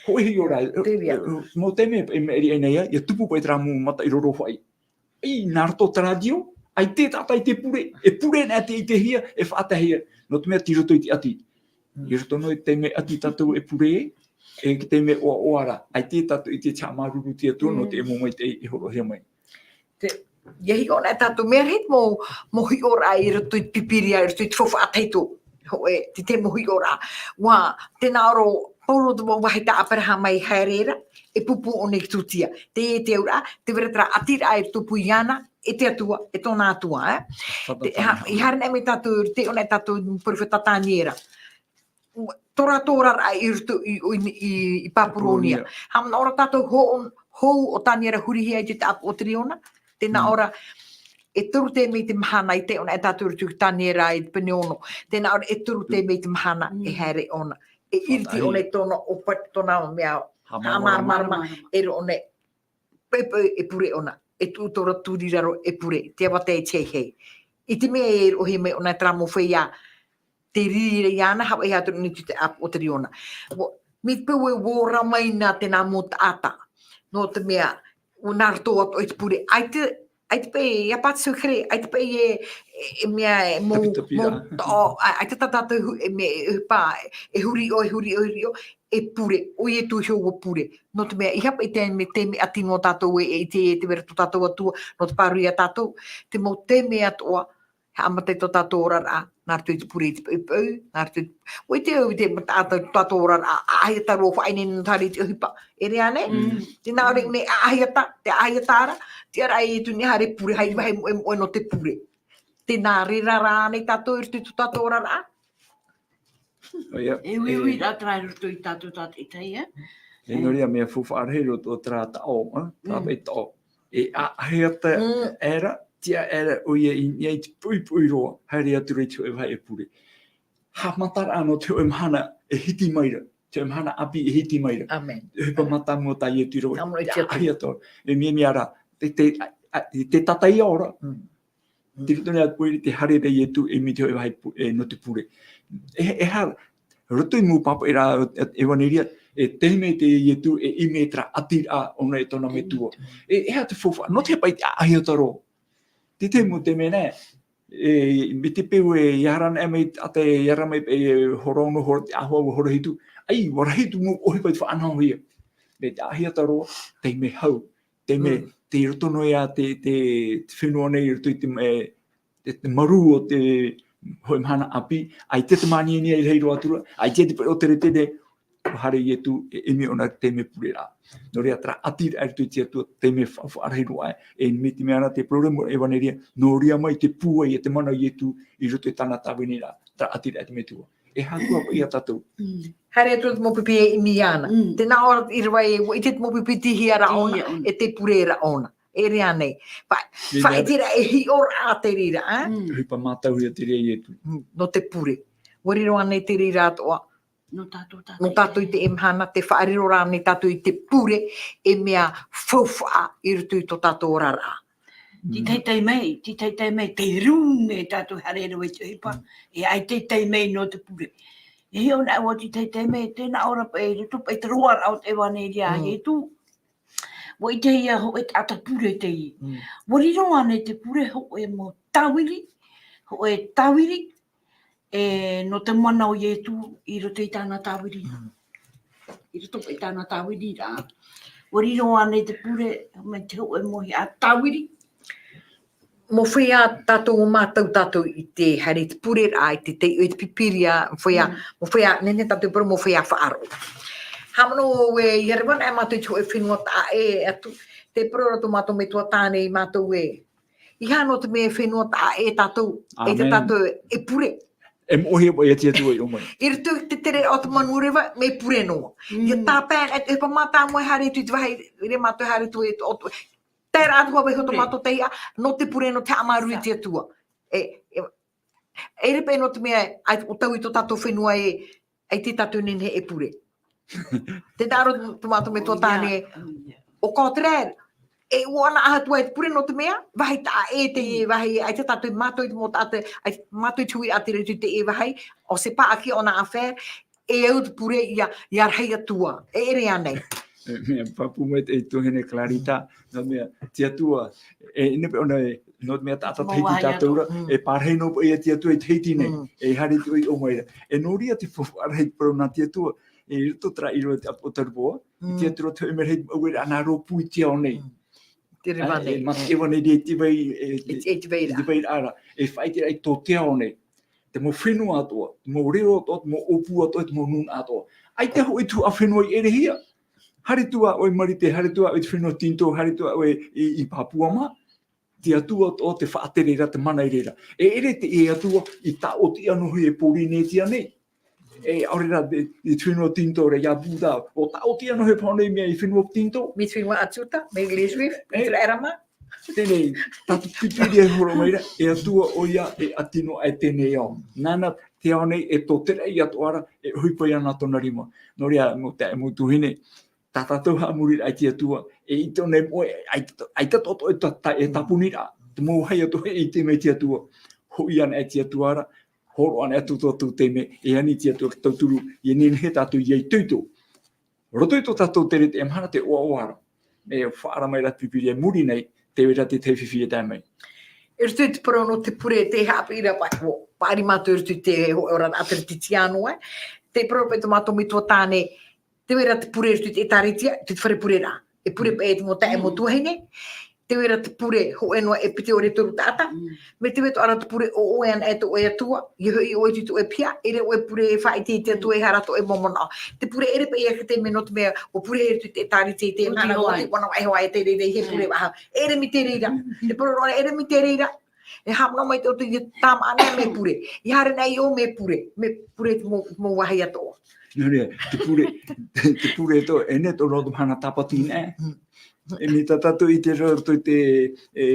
Hōʻē hiʻoraʻa, te mau taime e maʻiri aʻe nei ia, ʻia tupu paʻi terā mau mata i roro faʻi. Ei, nā roto i te rātio, ʻaita e taʻata i te pure, e pure ana te ʻitehia, e faʻataehia, nō te mea tei roto i te ʻati. I roto noa i te taime ʻati tātou e pure ai, e te taime ʻoaʻoa ra, ʻaita tātou i te haʻamāuruuru i te Atua, nō te mau maitaʻi e hōroʻahia mai. Te, ʻia hiʻo nei tātou, mea rahi mau, mau hiʻoraʻa i roto i te Pīpīria, i roto i te faufaʻa tahito. Hōʻē, te, te mau hiʻoraʻa. ʻUa, tē nā ʻō ra Paulo te mau vāhi tā ʻĀperahama i haere ra, e pūpū ʻōna i te tūtia. Teie te auraʻa, tē vai ra terā ʻatiraʻa e tupu iāna, e te Atua, e tōna Atua, ē? Te, ha, i haere nei mai tātou, tē ʻō nei tātou i te perofeta Taniera. Tō rātou oraraʻa i roto i, i, i, i Papuronia. Haʻamanaʻo ra tātou hou, hou ʻo Taniera hurihia i te taʻapu o te riona. Tē nā ʻō ra, e toru teme i te mahana i te ʻōna e tātou i roto i Taniera i te pene ono. Tē nā ʻō ra e toru teme i te mahana e haere ʻōna. E ʻiriti ʻōna i tōna ʻōpani, tōna mea haʻamāramarama, e riro ʻōna e poʻipoʻi e pure ʻōna, e tuʻu tōna tūriraro e pure, te avatea e te heihei. I te mea e roʻohia mai ʻōna e terā mau feiā, te riri iāna, haʻapaʻo atu nei i te ʻāpoʻo o te reo na. Ua, mai te peu e ora mai na tēnā mau taʻata. Nō te mea, ua nā roto atoʻa i te pure. ʻAita, ʻaita paʻi, il y a pas de secret, ʻaita paʻi e, e, e mea, e mau, mau toʻo, ʻaita tā tātou hu-, e mea, e ʻohipa, e huri ʻō, e huri ʻō, e huri ʻō, e pure, ʻo Ietu iho ua pure. Nō te mea, ʻeiaha paʻi te mea, te mea ʻati nō tātou e, e ʻite e te vera tō tātou Atua, nō te pāruru ia tātou, te mau teme atoʻa, haʻamata i tō tātou oraraʻa, nā roto i te pure i te poʻipoʻi, nā roto i, ʻua ʻite au i te mataʻata tō tātou oraraʻa, ʻaʻahia tā rāua faʻaineine nō te haere i te ʻohipa. E ʻere ānei? Tē nā ʻō ra nei ʻaʻahia tā, te ʻaʻahia tā ra, tiʻa rā e Ietu nei haere pure, haere vai, haere moʻe, moʻe nō te pure. Tē nā reira rā ānei tātou i roto i tō tātou oraraʻa? ʻOia, e uiui rā terā i roto i tātou tātaʻitahi, e? E nō reira mea faufaʻa rahi roto o terā taʻo, e? Terā paʻi taʻo. E ʻaʻahia tā aʻera, tiʻa aʻera ʻoia i niʻa i te poʻipoʻi roa, haere atu ra i te hōʻē vāhi e pure. Haʻamataraʻa nō te hōʻē mahana e hiti mai ra, te hōʻē mahana ʻāpī e hiti mai ra. ʻĀmene. Te ʻohipa mātāmua tā Ietu i rave, te ʻaʻahia tā, e mea, mea rā, te, te, a, a, te tātaʻi ora. Te roto nei atu i te haere ra Ietu e mai te hōʻē vāhi pu-, e, nō te pure. E, e aha, roto i mau pāpaʻiraʻa, e, ʻevaneria, e taime te Ietu e ʻimi terā ʻatiraʻa ʻōna e tōna metua. E, e aha te faufaʻa, nō te aha paʻi te ʻaʻahia tā roa. Te tahi mau teme nei, e, mai te peu e, i ara nei mai, a te, i ara mai, e, hora ono, hora, te ʻāvaʻe, hora hitu. ʻAi, ʻua rahi atu mau ʻohipa i te faʻanahohia. Mai te ʻaʻahia tā roa, taime hau. Te mea, te i roto noa ia te, te, te fenua nei, i roto i te, e, te, te marū o te hōʻē mahana ʻāpī, ʻaita te māniania i rahi roa atu ra, ʻaita te paʻi ʻōteretere, ʻua haere Ietu, e, e ʻimi ʻōna te mea pureraʻa. Nō reira terā ʻatiraʻa i roto i te Atua, te mea faufaʻa rahi roa, e, mai te mea ra te parau ra mau ʻevaneria, nō reira mai te pūai e te mana o Ietu i roto i tāna tāviniraʻa, terā ʻatiraʻa i te Metua. E aha atu paʻi ia tātou. Haere atu te mau pipi e ʻimi iāna. Tē nā ʻō ra i rave, ʻua ʻite te mau pipi tei hea rā ʻōna, e tei pure ra ʻōna. E ʻere ānei. Fa-, faʻaʻiteraʻa e hiʻoraʻa te reira, e? ʻOhipa mātauhia te reira a Ietu. Nō te pure. ʻUa riro ānei te reira atoʻa. Nō tātou, nō tātou i teie mahana, tē faʻariro ra ānei tātou i te pure, e mea faufaʻa i roto i tō tātou oraraʻa. Tē tae mai, tē tae mai, tē rū nei tātou haere roa i te ʻohipa, e ʻaita tē tae mai nō te pure. E hiʻo na ʻoe tē tae mai, tē nā ʻō ra paʻi, i roto paʻi te roaraʻa o te ʻevaneria a Ietu. ʻUa ʻite ia hōʻē taʻata pure teie. ʻUa riro ānei te pure hōʻē mau tāviri, hōʻē tāviri, e, nō te mana o Ietu i roto i tāna tāviri. I roto i tāna tāviri ra. ʻUa riro ānei te pure, mai te hōʻē mau hea tāviri. Mau feiā tātou ʻua mātau tātou i te haere i te pure ra, i te taiʻo i te Pīpīria, mau feiā, mau feiā, nehenehe tātou e parau mau feiā faʻaroʻo. Haʻamanaʻo vau e, i ʻareʻa anaʻe mātou i te hōʻē fenua taʻa ʻē atu, tē parau ra tō mātou metua tāne ia mātou ē, ʻeiaha nō te mea e fenua taʻa ʻē tātou, e te tātou e pure. E moʻehia paʻi ia te Atua i ʻō mai. I roto i te tere o te manureva, mea pure noa. ʻIa tāpae, e, e pa mātāmua e haere atu i te vāhi, i reira mātou e haere atu e, o, o, terā atu vau e hoʻi tō mātou taiʻa, nō te pure, nō te haʻamāuruuru i te Atua. E, e, ʻere paʻi nō te mea, ʻaita ʻo tau i tō tātou fenua e, ʻaita tātou e nehenehe e pure. Tē nā ʻō ra tō mātou metua tāne, au contraire, e ʻua ʻanaʻanatae atu ai te pure nō te mea, vāhi taʻa ʻē teie vāhi, ʻaita tātou e mātau i te mau taʻata, ʻaita mātau i te huiraʻatira i teie vāhi, on sait pas à qui on a affaire, e au te pure ʻia, ʻia rahi atu ā, e ʻere ānei. E, mea pāpū mai te tuahine Clarita, nō te mea, te Atua, e, ʻino paʻi ʻōna e, nō te mea taʻata Tahiti tātou ra, e pārahi noa paʻi ia te Atua i Tahiti nei, e haere atu i ʻō mai ra. E nō reira te faufaʻa rahi te parau nā te Atua, i roto terā ʻīrava i te ʻĀpōsetolo Paula, i te Atua te hōʻē merahi, ʻaore rā nā rōpū i te ao nei. Te reva nei, e, mā te ʻevaneria i te vai, e, i te, i te vairaʻa ra, e faʻaʻiteraʻa i tō te ao nei. Te mau fenua atoʻa, te mau reo atoʻa, te mau ʻōpū atoʻa, te mau nūnaʻa atoʻa. ʻAita hōʻē tuhaʻa fenua i ʻerehia. Haere atu ā ʻoe i Marite, haere atu ā ʻoe i te fenua Tinitō, haere atu ā ʻoe i, i Papua mā. Te Atua atoʻa tē faʻatere ra, tē mana i reira. E ʻere teie Atua i tāʻōtiʻa noa hia e Pōrīnetia nei. E, ʻaore rā, i, i te fenua Tinitō ra, ia Buddha, ʻua tāʻōtiʻa noa hia e Pōrīnetia i fenua Tinitō. Mai te fenua Ajuda, mai les Juifs, mai te raʻi Roma. Teie, tātou te pīpīria e horo mai ra, e Atua ʻoia, e ʻati noa aʻe teie ao. Nāna te ao nei e tōteraʻa atoʻa ra, e ʻohipa iāna tōna rima. Nō reira, nō te mau tuahine, tā tātou haʻamoriraʻa i te Atua, e ʻite ʻōna e moʻe, ʻaita, ʻaita tō, tō, e tā, tā, e tāpuni ra, te mau vāhi atoʻa e ʻite mai te Atua. Hoʻi ana e te Atua ra, horo ana e tō tātou taime, e ani te Atua te tauturu, ʻia nehenehe tātou ʻia itoito. Roto i tō tātou tere teie mahana te ʻoaʻoa ra. E faʻaara mai ra te pīpīria i muri nei, tē vai ra te tahi fifi e tae mai. I roto i te parau nō te pure, te haʻapiʻiraʻa, ʻo, paʻari mātou i roto i te hōʻē oraraʻa Teretetiano, e. Te parau paʻi tō mātou metua tāne, tē vai ra te pure i roto i te ʻĒtārētia, te fare pureraʻa. E pure paʻi te mau taeaʻe, mau tuahine. Tē vai ra te pure hōʻē noa e piti ʻore toru taʻata. Mm. Mai tē vai atoʻa ra te pure ʻoʻoe ana e tō ʻoe Atua, ʻia hoʻi ʻoe i tō ʻoe piha, ʻeʻere ʻoe pure e faʻaʻite i te Atua, e aha ra tō ʻoe mōmona. Te pure ʻere paʻi ia ka tae mai nō te mea, ʻua pure i roto i te ʻĒtārētia, i te nānā ʻoe, te vānaʻa e hoa e te reira, e pure vaha. ʻEʻere mai te reira. Te parau roa, ʻeʻere mai te reira. E haʻamanaʻo mai te ʻoe, te tāmāʻa nei mea pure. ʻIa haere nei ʻoe mea pure. Mea pure te mau, mau vāhi atoʻa. Nō reira, te pure, te pure atoʻa, e nehenehe atoʻa nō te mahana tāpati nei. Mm. E mai tā tātou i ʻite roto i te, e,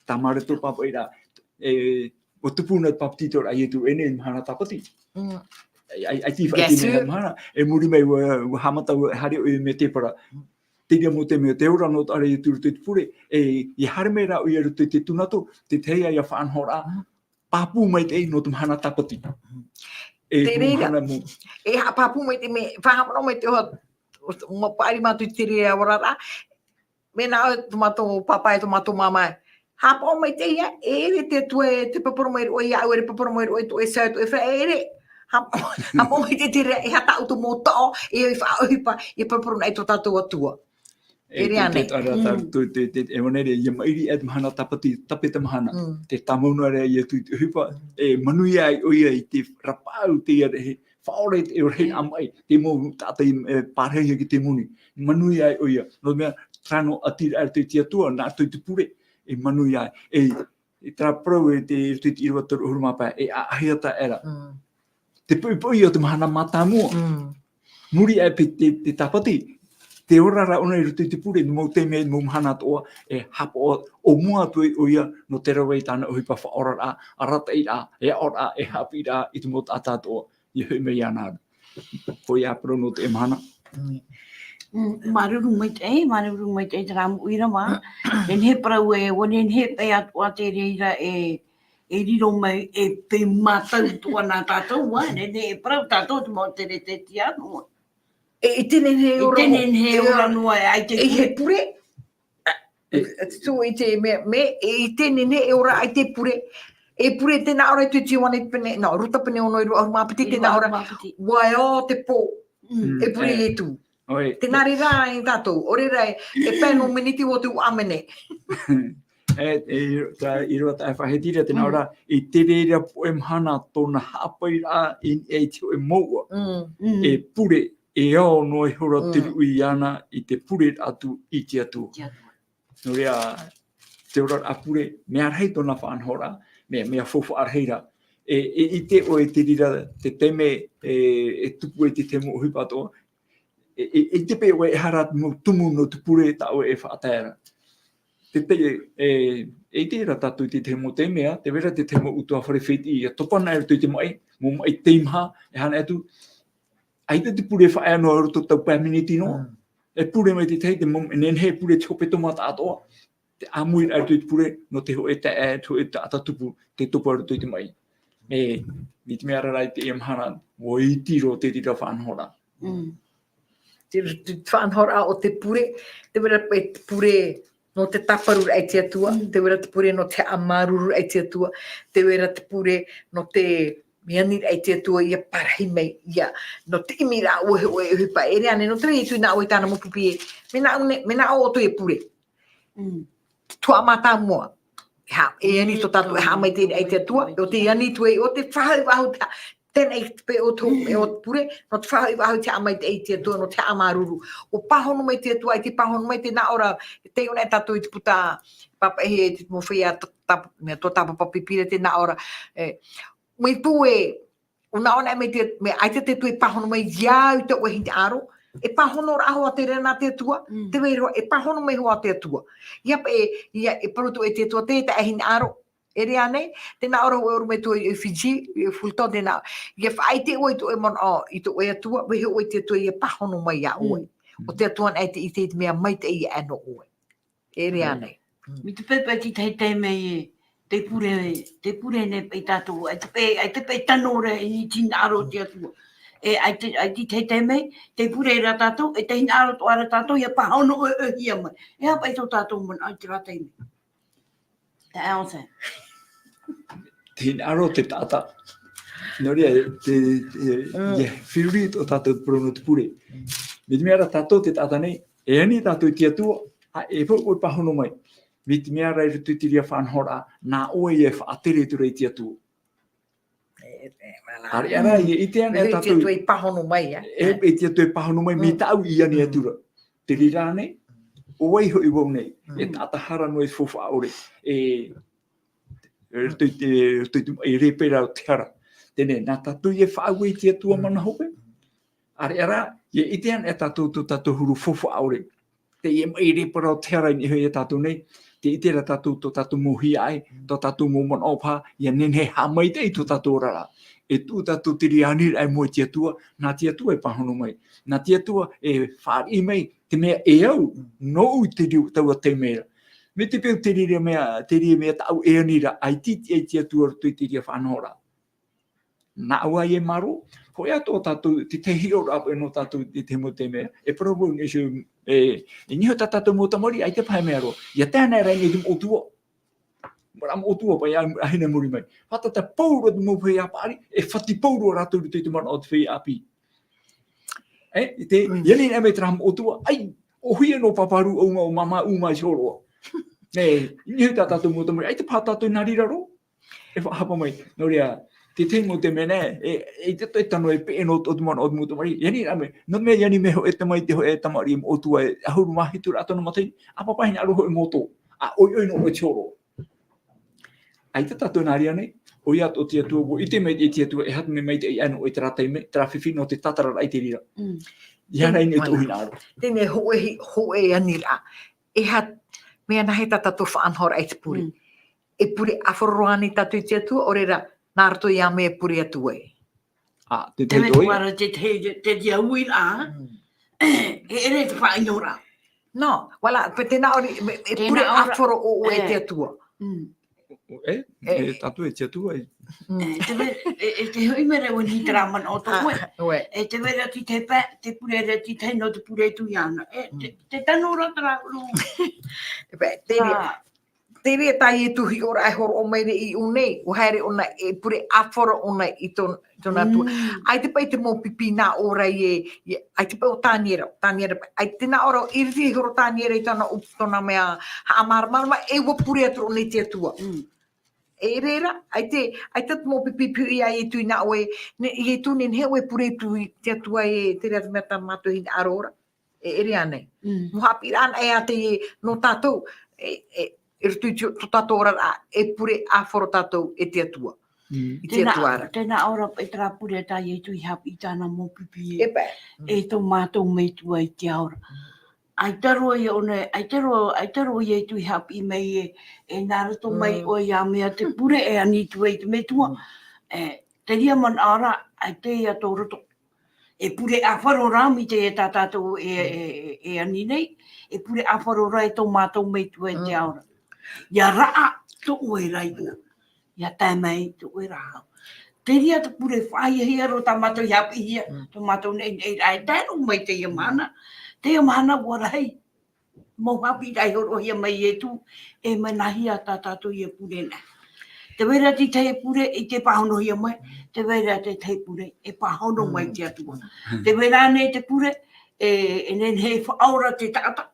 Tamāreto Pāpaʻiraʻa, e, ʻua tupu na te pāpetitoraʻa a Ietu, e nehenehe mahana tāpati. Mm. ʻAi, ʻaita i faʻaʻite mai mahana, e muri mai ʻua, ʻua haʻamata, ʻua haere ʻoia i Medebara. Mm. Te reira mau taime, te ora noa atoʻa ra a Ietu i roto i te pure, e, ʻia haere mai rā ʻoia i roto i te tūnato, te tahi ïa faʻanahoraʻa, pāpū maitaʻi nō te mahana tāpati. Mm. E, te reira, mahana mau. E haʻapāpū maitaʻi, mea, faʻahaʻamanaʻo mai te hoa, ʻua paʻari mātou i te reira oraraʻa, mea nā ʻoe tō mātou pāpā e tō mātou māmā. Haʻapaʻo maitaʻi ïa, e ʻere te Atua e te papara mai roa iāʻu, ʻeʻere papara mai roa i tō ʻoe sā, tō ʻoe fā, e ʻere. Haʻapaʻo, haʻapaʻo maitaʻi te reira, e aha tā ʻoutou mau taʻo, e faʻaʻohipa, e papara nei tō tātou Atua. E, e reira nei. Te, te, ara, tā, mm, tō, te, te, e ʻua nehenehe ïa maʻiri e te mahana tāpati, tāpeta mahana. Mm. Tē tāmau noa ra ïa i te ʻohipa, e manuia ai ʻoia i te rapaʻau, te ʻia rahi, faʻaora i te ʻorahi, mm, ʻāmaʻi, te mau taʻata i, e, pārahi ki te moni. Manuia ai ʻoia. Nō te mea, terā noa ʻati ra i roto i te Atua, nā roto i te pure, e manuia ai. E, e terā parau e te, i roto i te ʻīrava toru ʻahuru mā pae, e ʻaʻahi atoʻa ra. Mm. Te poʻipoʻi o te mahana mātāmua. Mm. Muri aʻe paʻi te, te tāpati. Te ora ra ʻōna i roto i te pure, nō mau taime, mau mahana atoʻa, e haʻapaʻo, ʻōmua atu ai ʻoia, nō te rave i tāna ʻohipa faʻaoraraʻa, arataʻiraʻa, e aʻoraʻa, e haʻapiʻiraʻa, i te mau taʻata atoʻa, ʻia hoʻi mai iāna ra. Hōʻē ā parau nō teie mahana. Mm. Mm, māuruuru maitaʻi, māuruuru maitaʻi terā mau ʻīrava. Nehenehe parau e, ʻua nehenehe paʻi atoʻa te reira e, e riro mai, e paʻi mātau atoʻa nā tātou, ā, nehenehe e parau tātou te mau Teretetiano. E, ʻite nehenehe e ora, ʻite nehenehe e ora noa, e ʻaita e pure. E, e, tū i te mea, mea, e ʻite nehenehe e ora ʻaita e pure. E pure tē nā ʻō ra i te Ioane pene, nō, Ruta pene ono ʻīrava ʻahuru mā piti, tē nā ʻō ra. ʻĪrava ʻahuru mā piti. Ua ʻō te pō. Mm. E pure, e, Ietu. ʻOe. Tē nā reira ai tātou, ʻo reira e, e pae nō miniti ʻua tū ʻāmene. E, e, tā, ʻīrava tā e faʻahiti ra, tē nā ʻō ra, mm, i te reira poʻe mahana tōna haʻapaʻoraʻa i, i te hōʻē mouʻa. Mm. Mm. E pure, e ao noa ihora te, mm, ruʻi iāna i te pure atu i te Atua. Te Atua. Nō reira, te oraraʻa pure, mea rahi tōna faʻanahoraʻa, mea, mea faufaʻa rahi ra. E, e, ʻite ʻoe i te reira, te taime, e, e tupu ai te tahi mau ʻohipa atoʻa, e, e, e ʻite paʻi ʻoe e aha rā te mau tumu nō te pure tā ʻoe e faʻatae ra. Te, te, e, e ʻite ra tātou i te tahi mau taime, ā, tē vai ra te tahi mau ʻutuāfare fētiʻi, ʻia topa na i roto i te maʻi, mau maʻi teimaha, e aha atu, ʻaita te pure e faʻaea noa i roto i te pae miniti noa. Mm. E pure mai te tahi, te mau, e nehenehe e pure te hepetoma taʻatoʻa. Te ʻāmui ra i te pure, nō te hōʻē taʻa, te hōʻē taʻata tupu, tē topa i roto i te maʻi. E, i te mea ra i teie mahana, ʻua iti roa te reira faʻanahoraʻa. Mm. Te, te faʻanahoraʻa o te pure, tē vai ra te pure nō te tāparuraʻa i te Atua, mm, tē vai ra te pure nō te haʻamāuruururaʻa i te Atua, tē vai ra te pure nō te mea nui i te Atua ʻia parahi mai, ʻia, nō te ʻimiraʻa ʻoe, ʻoe, ʻoe, ʻohipa, e ʻere ānei, nō te reira e tui nā ʻoe i tāna mau pipi ē, mea nā ʻoe, mea nā ʻoe ʻoutou e pure. Mm. Tuaʻa mātāmua. Ha, e ani tō tātou, e haʻamaitaʻi i te Atua, ʻo te ani atu ai, ʻo te faʻahoʻi faʻahou, te ha-, teie paʻi ʻoutou, e ʻo te pure, nō te faʻahoʻi faʻahou i te haʻamaitaʻi i te Atua, nō te haʻamāuruuru. ʻUa pāhono mai te Atua, ʻaita e pāhono mai, tē nā ʻō ra, e taiʻo nei tātou i te puta, pāpaʻihia e te mau feiā, tā, tā, mea, tuatāpapa pipi ra, tē nā ʻō ra, e, mai pū e, ʻua nā ʻō nei mai te, mea, ʻaita te Atua e pāhono mai iāʻu i tō ʻoe hinaʻaro, E pāhono rā hoʻi te reira nā te Atua, Mm. te vai roa, e pāhono mai hoʻi te Atua. ʻIa paʻi, ʻia, e parau atu e te Atua, te, te hinaʻaro, e ʻere ānei, tē nā ʻō ra hoʻi ʻoe mai atu i Fiji, i Fulton, tē nā, ʻia faʻaʻite ʻoe i tō ʻoe manaʻo, i tō ʻoe Atua, vaiiho ʻoe i te Atua ʻia pāhono mai iā ʻoe. Mm. ʻO te Atua anaʻe e ʻite i te mea maitaʻi ia ʻano ʻoe. E ʻere Mm. ānei. Mm. Mai te peu paʻi te tahi taime e, te pure, te pure nei paʻi tātou, ʻaita paʻi, ʻaita paʻi tano ra i te hinaʻaro o te Atua. E, ʻaita, ʻaita te tahi taime, te pure ra tātou, e te hinaʻaro atoʻa ra tātou, ʻia pāhono ʻoe, ʻoe hia mai. E aha paʻi tō tātou manaʻo i terā taime. Te aʻe Anselme. Te hinaʻaro o te taʻata. Nō reira, te, te, Mm. ʻia feruri tō tātou parau nō te pure. Mm. Mai te mea ra tātou te taʻata nei, e ani tātou i te Atua, ʻa, e pau ʻoe pāhono mai. Mai te mea ra i roto i te reira faʻanahoraʻa, nā ʻoe e faʻatere atu ra i te Atua. E, e, mea nā. ʻĀreʻa rā, ʻia ʻite anaʻe Mai te tātou. Atua i pāhono mai, e. E, e te Atua i pāhono mai, mai Mm. tāʻu i ani Mm. atu ra. Te reira ānei, ʻo vai hoʻi vau nei, e Mm. taʻata hara noa i te faufaʻa ʻore. E, e roto i te, roto i te, e rēpera o te hara. Teie, nā tātou e faʻaue i te Atua Mm. mana hope. ʻĀreʻa rā, ʻia ʻite anaʻe tātou tō tātou huru faufaʻa ʻore. Teie maʻi rēpera o te hara i niʻa iho ia tātou nei, tē ʻite ra tātou tō tātou mau hiaʻai, tō tātou mau manaʻo paha, ʻia nehenehe e haʻamaitaʻi tō tātou oraraʻa. E tuʻu tātou te reira aniraʻa i mua i te Atua, nā te Atua e pāhono mai. Nā te Atua e fāriʻi mai, te mea e au, nōʻu te riu taua taime ra. Mai te peu te reira mea, te reira mea tāʻu e ani ra, ʻaita i te, i te Atua roto i te reira faʻanahoraʻa. Nā ʻoe e mārō, hōʻē atoʻa tātou, te tahi hiʻoraʻa paʻi nō tātou i te mau taime, e parau vau nei, e, e niʻa iho tā tātou mau tamariʻi, ʻaita paha e mea roa. ʻIa tae anaʻe ra i niʻa i te moʻotua. Maraʻa moʻotua paʻi, ʻa, ʻa hina muri mai. Fātata pauroa te mau feiā paʻari, e fati pauroa rātou i roto i te manaʻo o te feiā ʻāpī. E, i te, Mm. ʻia ani anaʻe mai terā moʻotua, ʻai, ʻōhie noa pāpā rūʻau mā, ʻo māmā ʻū mā i te hōroʻa. E, i niʻa iho tā tātou mau tamariʻi, ʻaita paha tātou nā reira roa. E faʻahapa mai, nō reira, te tahi mau taime nei, e, e te, e tano e peʻe noa tō te manaʻo o te mau tamariʻi, ʻia ani ra mai, nō te mea ʻia ani mai hōʻē tamaiti, hōʻē tamariʻi moʻotua e ʻahuru mā hitu rā tōna matahiti, ʻāpapa hinaʻaro hoʻi mōtō, ʻa ʻoiʻoi noa i te hōroʻa. ʻAita tātou nā reira nei, ʻoia atoʻa te Atua, ʻua ʻite mai te Atua, e aha te mea maitaʻi ʻana i terā taime, terā fifi nō te tātararaʻa i te reira. Mm. ʻIa ara i niʻa i tō Mana. hinaʻaro. Teie hōʻē hi-, hōʻē aniraʻa. E aha, mea nāhea tā tātou faʻanahoraʻa i te pure. Mm. E pure ʻāfaro roa ānei tātou i te Atua, ʻaore rā, nā roto ia mea e pure atu ai. Ā, te Te tahi mea atoʻa ia. Tuara te, te, te, te ui rā. Mm. E, e ʻere te faʻaʻino ra. No, voilà, paʻi tē nā ʻō ra, me, e Tē pure nā ʻō ra. ʻāfaro ʻo, ʻo e E. te Atua. Mm. E, E. e tātou e te Atua e. Mm. E, te ve-, e, e te hoʻi mea ra ʻua nī terā manaʻo tō ʻoe. Ā, ʻoe. E te vai ra te tahi pae, te pure ra te tahi nō te pure atu iāna. E, te, Mm. te tano ra terā ʻuru. E paʻi, te Ā. Te reira tā Ietu hiʻoraʻa e hōroʻa mai ra i ʻō nei, ʻua haere ʻōna e pure ʻāfaro ʻōna i tō-, tōna Atua. Mm. ʻAita paʻi te mau pipi nā ʻō ra e, e, ʻaita paʻi ʻo Taniera, ʻo Taniera, ʻaita nā ʻō ra, i roto i te hōroʻa Taniera i tōna ʻupu, tōna mea haʻamāramarama, e ʻua pure atu ra ʻōna i te Atua. Mm. E reira, ʻaita, ʻaita te mau pipi piʻi ia Ietu i nā ʻō e, ne, Ietu, nehenehe ʻoe e pure atu i te Atua e te reira te mea tā mātou hinaʻaro ra. E, e ʻere ānei. Mm. Mau haʻapiʻiraʻa anaʻe ā teie nō tātou, e, e, i roto i tō, tō tātou oraraʻa, e pure ʻāfaro tātou e te Atua. Mm. I te Tēnā, Atua ra. tēnā ʻō ra, e terā pure tā Ietu i haʻapiʻi i tāna mau pipi e, E paʻi. Mm. e tō mātou Metua i te ao ra. Mm. ʻAita roa ia ʻōna, ʻaita roa, ʻaita roa Ietu i haʻapiʻi mai e, e nā roto mai Mm. ʻoe ia mea te pure e ani atu ai te Metua. Mm. E, te reira manaʻo ra, ʻaita ia tō roto. E pure ʻāfaro rā, mai te tā tātou e, Mm. e, e, e ani nei, e pure ʻāfaro rā e tō mātou Metua i te Mm. ao ra. ʻIa raʻa tō ʻoe ra iʻoa. ʻIa tae mai tō ʻoe ra hau. Te reira te pure faʻahiahia roa tā mātou i haʻapiʻihia, Mm. tō mātou neʻineʻiraʻa e tae roa mai teie Mm. mahana. Teie mahana ʻua rahi. Mau haʻapiʻiraʻa i hōroʻahia mai e Ietu, e manaʻohia tā tātou ia pure nei. Te vai ra te tahi pure i te pāhonohia mai, te vai ra te tahi pure e pāhono mai Mm. te Atua. Mm. Te vai ra ānei te pure, e, e nehenehe e faʻaora te taʻata.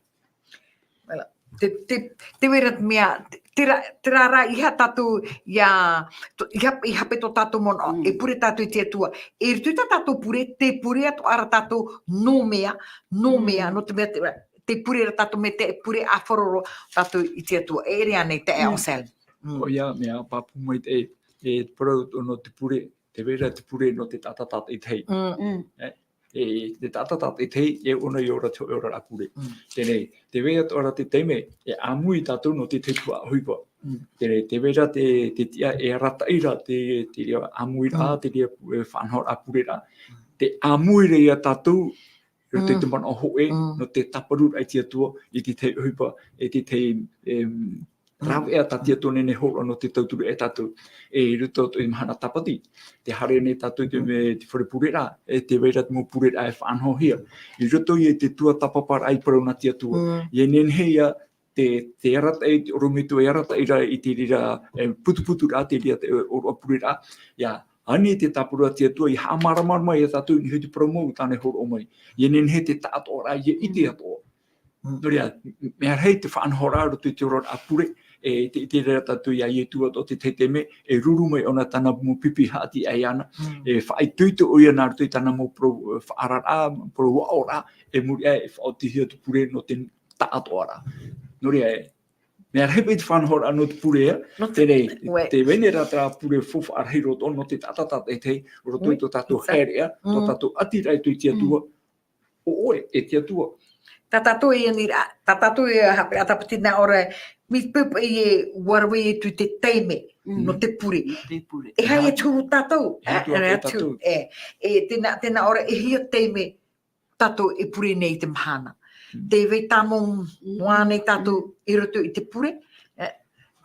Voilà. Te, te, te vai ra te mea, te, terā, terā rā, ʻeiaha tātou ia, to-, ʻeiaha, ʻeiaha paʻi tō tātou manaʻo, Mm. e pure tātou i te Atua. E i roto i tā tātou pure, tē pure atoʻa ra tātou nō mea, nō Mm. mea, nō te mea te, te pure ra tātou mea te pure ʻāfaro roa tātou i te Atua. E ʻere ānei te Mm. Anselme. Mm. ʻOia, mea pāpū mai te, e, e parau nō te pure, te vai ra te pure nō te taʻata tātaʻitahi. Mm. Mm. E, e te taʻata tātaʻitahi, e ʻōna i ora te hōʻē oraraʻa pure. Mm. Teie, tē vai atoʻa ra te taime, e ʻāmui tātou nō te tahi tuhaʻa ʻohipa. Mm. Teie, tē vai ra te, te tiʻa e arataʻi ra te, te reira ʻāmuiraʻa, Mm. te reira pu-, e faʻanahoraʻa pureraʻa. Mm. Tē ʻāmui ra ia tātou, i roto i te Mm. manaʻo hōʻē, Mm. nō te tāparuraʻa i te Atua, i te tahi ʻohipa, e te tahi, em, Mm. rāveʻa tā te Atua e nehenehe e hōroʻa nō te tauturu ia tātou. E i roto i te mahana tāpati, tē haere nei tātou i te Mm. me-, te fare pureraʻa, e tē vai ra te mau pureraʻa e faʻanahohia. I roto i te tuatāpaparaʻa i parau nā te Atua. Mm. ʻIa nehenehe ia te, te arataʻi, te ʻorometua e arataʻi ra i te reira, e, putuputuraʻa, te reira, e, ʻōroʻa pureraʻa, ʻia ani te tāparu a te Atua, ʻia haʻamāramarama ia tātou i niʻa i te parau mau tāna e hōroʻa mai. ʻIa nehenehe te taʻatoʻaraʻa, ʻia ʻite Mm. atoʻa. Mm. Nō reira, mea rahi te faʻanahoraʻa i roto i te oraraʻa pure, e, te, te reira tātou ia Ietu atoʻa te tahi taime, e ruru mai ʻōna tāna mau pipi haʻati ʻē iāna, Mm. e faʻaitoito ʻoia nā roto i tāna mau parau, e, faʻaararaʻa, parau aʻoraʻa, e muri aʻe, e faʻaotihia te pure nō te taʻatoʻaraʻa. Nō reira, e, mea rahi paʻi te faʻanahoraʻa nō te pure, ē? Nō te, Teie, ʻoe. Tē vai nei rā terā pure faufaʻa rahi roa atoʻa nō te taʻata tātaʻitahi, roto i ʻOe, tō tātou ʻiteraʻa, tō Mm. tātou ʻatiraʻa i te Atua, Mm. ʻo ʻoe, e te Atua. Tā tātou e aniraʻa, tā tātou e haʻapiʻiraʻa tāpati nā ʻō ra, mai te peu paʻi e ʻua rave Ietu i te taime, Mm. nō te pure. Nō te pure. E aha ia te huru tātou, E aha e, atu e atu, tātou. e, e, tē nā, tē nā ʻō ra, e hia taime tātou e pure nei i te mahana. Mm. Tē vai tāmau noa nei tātou Mm. i roto i te pure, e,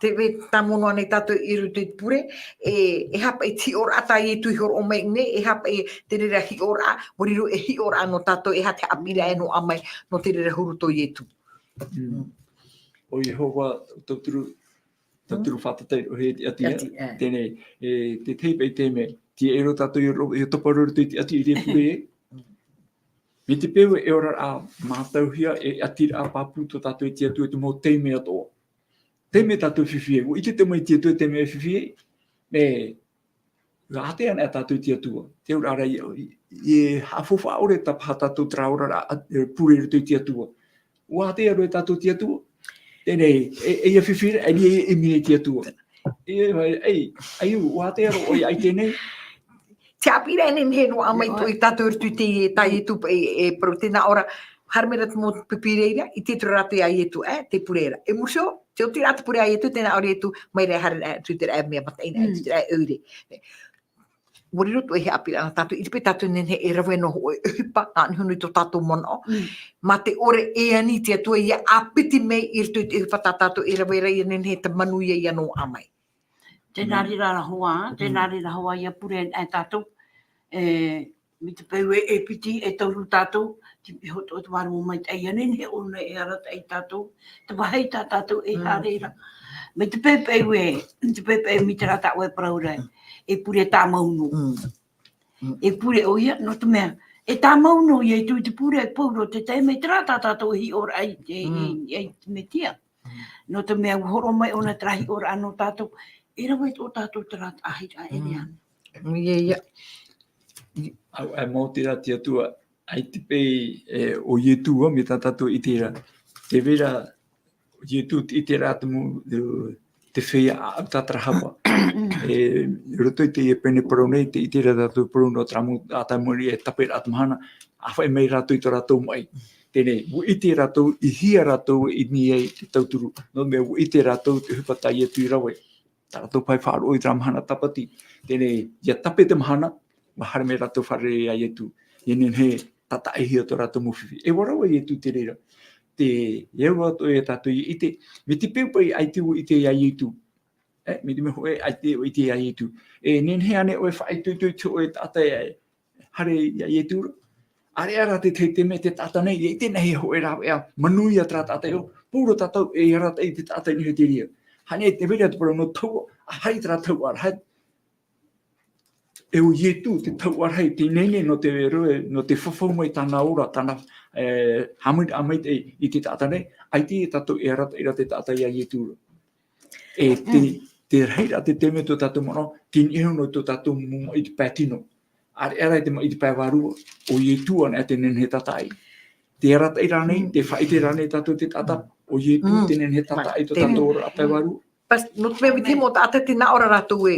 tē vai tāmau noa nei tātou i roto i te pure, e, e aha paʻi te hiʻoraʻa tā Ietu i hōroʻa mai nei, e aha paʻi te reira hiʻoraʻa, ʻua riro e hiʻoraʻa nō tātou, e aha te haʻapiʻiraʻa e noaʻa mai nō te reira huru tō Ietu. Mm. ʻO Iehova, tauturu, tauturu Mm. fātata i roto i te ʻati, ʻAti, ē. e. Teie, e, te tahi paʻi taime, tē vai ra tātou i ro-, i topa roa i te ʻati i te pure, e. Mm. Mai te peu e oraraʻa mātauhia, e ʻatiraʻa pāpū tō tātou i te Atua i te mau taime atoʻa. Taime tātou e fifi ai. ʻUa ʻite te mau i te Atua i te taime e fifi ai. Mea, ʻua ʻātea ana tātou i te Atua. Te auraʻa ra, e, e, e haʻafaufaʻa ʻore tāpaʻo tātou terā oraraʻa, e, pure i roto i te Atua. ʻUa ʻātea roa tātou i te Atua. Teie, e, e ʻia fifi ra, e, e, e ʻimi i te Atua. E, e, e, e, ʻua ʻātea roa ʻoe ia i teie. Te haʻapiʻiraʻa e nehenehe e noaʻa mai ʻoe. Tō tātou i roto i te, tā Ietu paʻi, e, parau tē nā ʻō ra, haere mai ra te mau pipi reira, ʻite atu ra rātou ia Ietu, e, te pure ra. E muri iho, tē oti ra te pure a Ietu, tē nā ʻō ra Ietu, mai ra e haere ra, tū te ra, e mea mataʻina, Mm. tū te ra, e ʻoire. ʻUa riro atoʻa e haʻapiʻiraʻa nā tātou, ʻite paʻi tātou e nehenehe e rave noa hōʻē ʻohipa, nā niʻa iho nei tō tātou manaʻo. Mm. Mā te ʻore e ani te Atua ʻia ʻāpiti mai i roto i te ʻohipa tā tātou e rave ra, ʻia nehenehe e manuia ʻia noaʻa mai. Tē nā Mm. reira hoʻi, tē Mm. nā reira hoʻi ʻia pure ai tātou, e, mai te peu e, e piti, e toru tātou, te, e hoʻi atoʻa te Vārua Maitaʻi, ʻia nehenehe ʻōna e arataʻi ia tātou, te vāhi tā tātou e Mm. haere ra. Mai te peu paʻi ē, mai te peu paʻi mai terā tā ʻoe e parau ra, e pure tāmau noa. Mm. Mm. E pure ʻoia, nō te mea, e tāmau noa ʻoia i tū te pure, e pauroa te taime, terā tā tātou e hiʻoraʻa i te, Mm. i, i te Mesia. Mm. Nō te mea, ʻua hōroʻa mai ʻōna terā hiʻoraʻa nō tātou, e rave tō tātou terā taʻahiraʻa e Mm. ʻere ana. ʻIa, ʻia. ʻAu, e mau terā te Atua, ʻaita paʻi, e, ʻo Ietu, ā, mai tā tātou e ʻite ra. Tē vai ra, ʻo Ietu te ʻite ra te mau, te, te feiā ʻāʻau tātarahapa. E, i roto i teie pene parau nei, tē ʻite ra tātou parau nō terā mau, ā, taʻata moni e taperaʻa te mahana, ʻa faʻaʻī mai rātou i tō rātou maʻi. Teie, ʻua ʻite rātou, i hea rātou i niʻa i te tauturu. Nō te mea, ʻua ʻite rātou te ʻohipa tā Ietu i rave. Tā rātou paʻi faʻaroʻo i terā mahana tāpati. Teie, ʻia tape te mahana, ʻua haere mai rātou fārerei ia Ietu. ʻIa nehenehe e tātaʻihia tō rātou mau fifi. E ʻua rave Ietu te reira. Te, e ʻua atoʻa ia tātou ʻia ʻite. Mai te peu paʻi ʻaita ʻua ʻite ia Ietu. E, mai te mea hōʻē, ʻaita ʻua ʻite ia Ietu. E nehenehe ānei ʻoe e faʻaitoito i te hōʻē taʻata e haere ia Ietu ra? ʻĀreʻa rā te tahi taime te taʻata nei, ʻia ʻite na hea hōʻē rāveʻa, manuia terā taʻata e ʻore, pauroa tātou e arataʻi i te taʻata i niʻa i te reira. Hānere, tē vai ra te parau nō te tauʻa, ʻa, ʻaita terā tauʻa, ʻaita. E ʻo Ietu te tauʻa rahi, te ineine nō te roe, nō te fafau mai tāna ora, tāna, e, haʻamaitaʻi i te taʻata nei, ʻaita ia tātou e arataʻi ra te taʻata ia Ietu ra. E te, Mm. te rahiraʻa te taime tō tātou manaʻo, tei niʻa iho nō tō tātou mau maʻi i te pae tino. ʻĀreʻa rā i te maʻi i te pae vārua, ʻo Ietu anaʻe te nehenehe e tātaʻi. Te arataʻi rānei, Mm. te faʻaʻite rānei tātou te taʻata, Mm. ʻo Ietu Mm. te nehenehe e tātaʻi tō Te tātou ora pae vārua. Pas, nō te mea mai te mau taʻata tē nā ʻō ra rātou ē,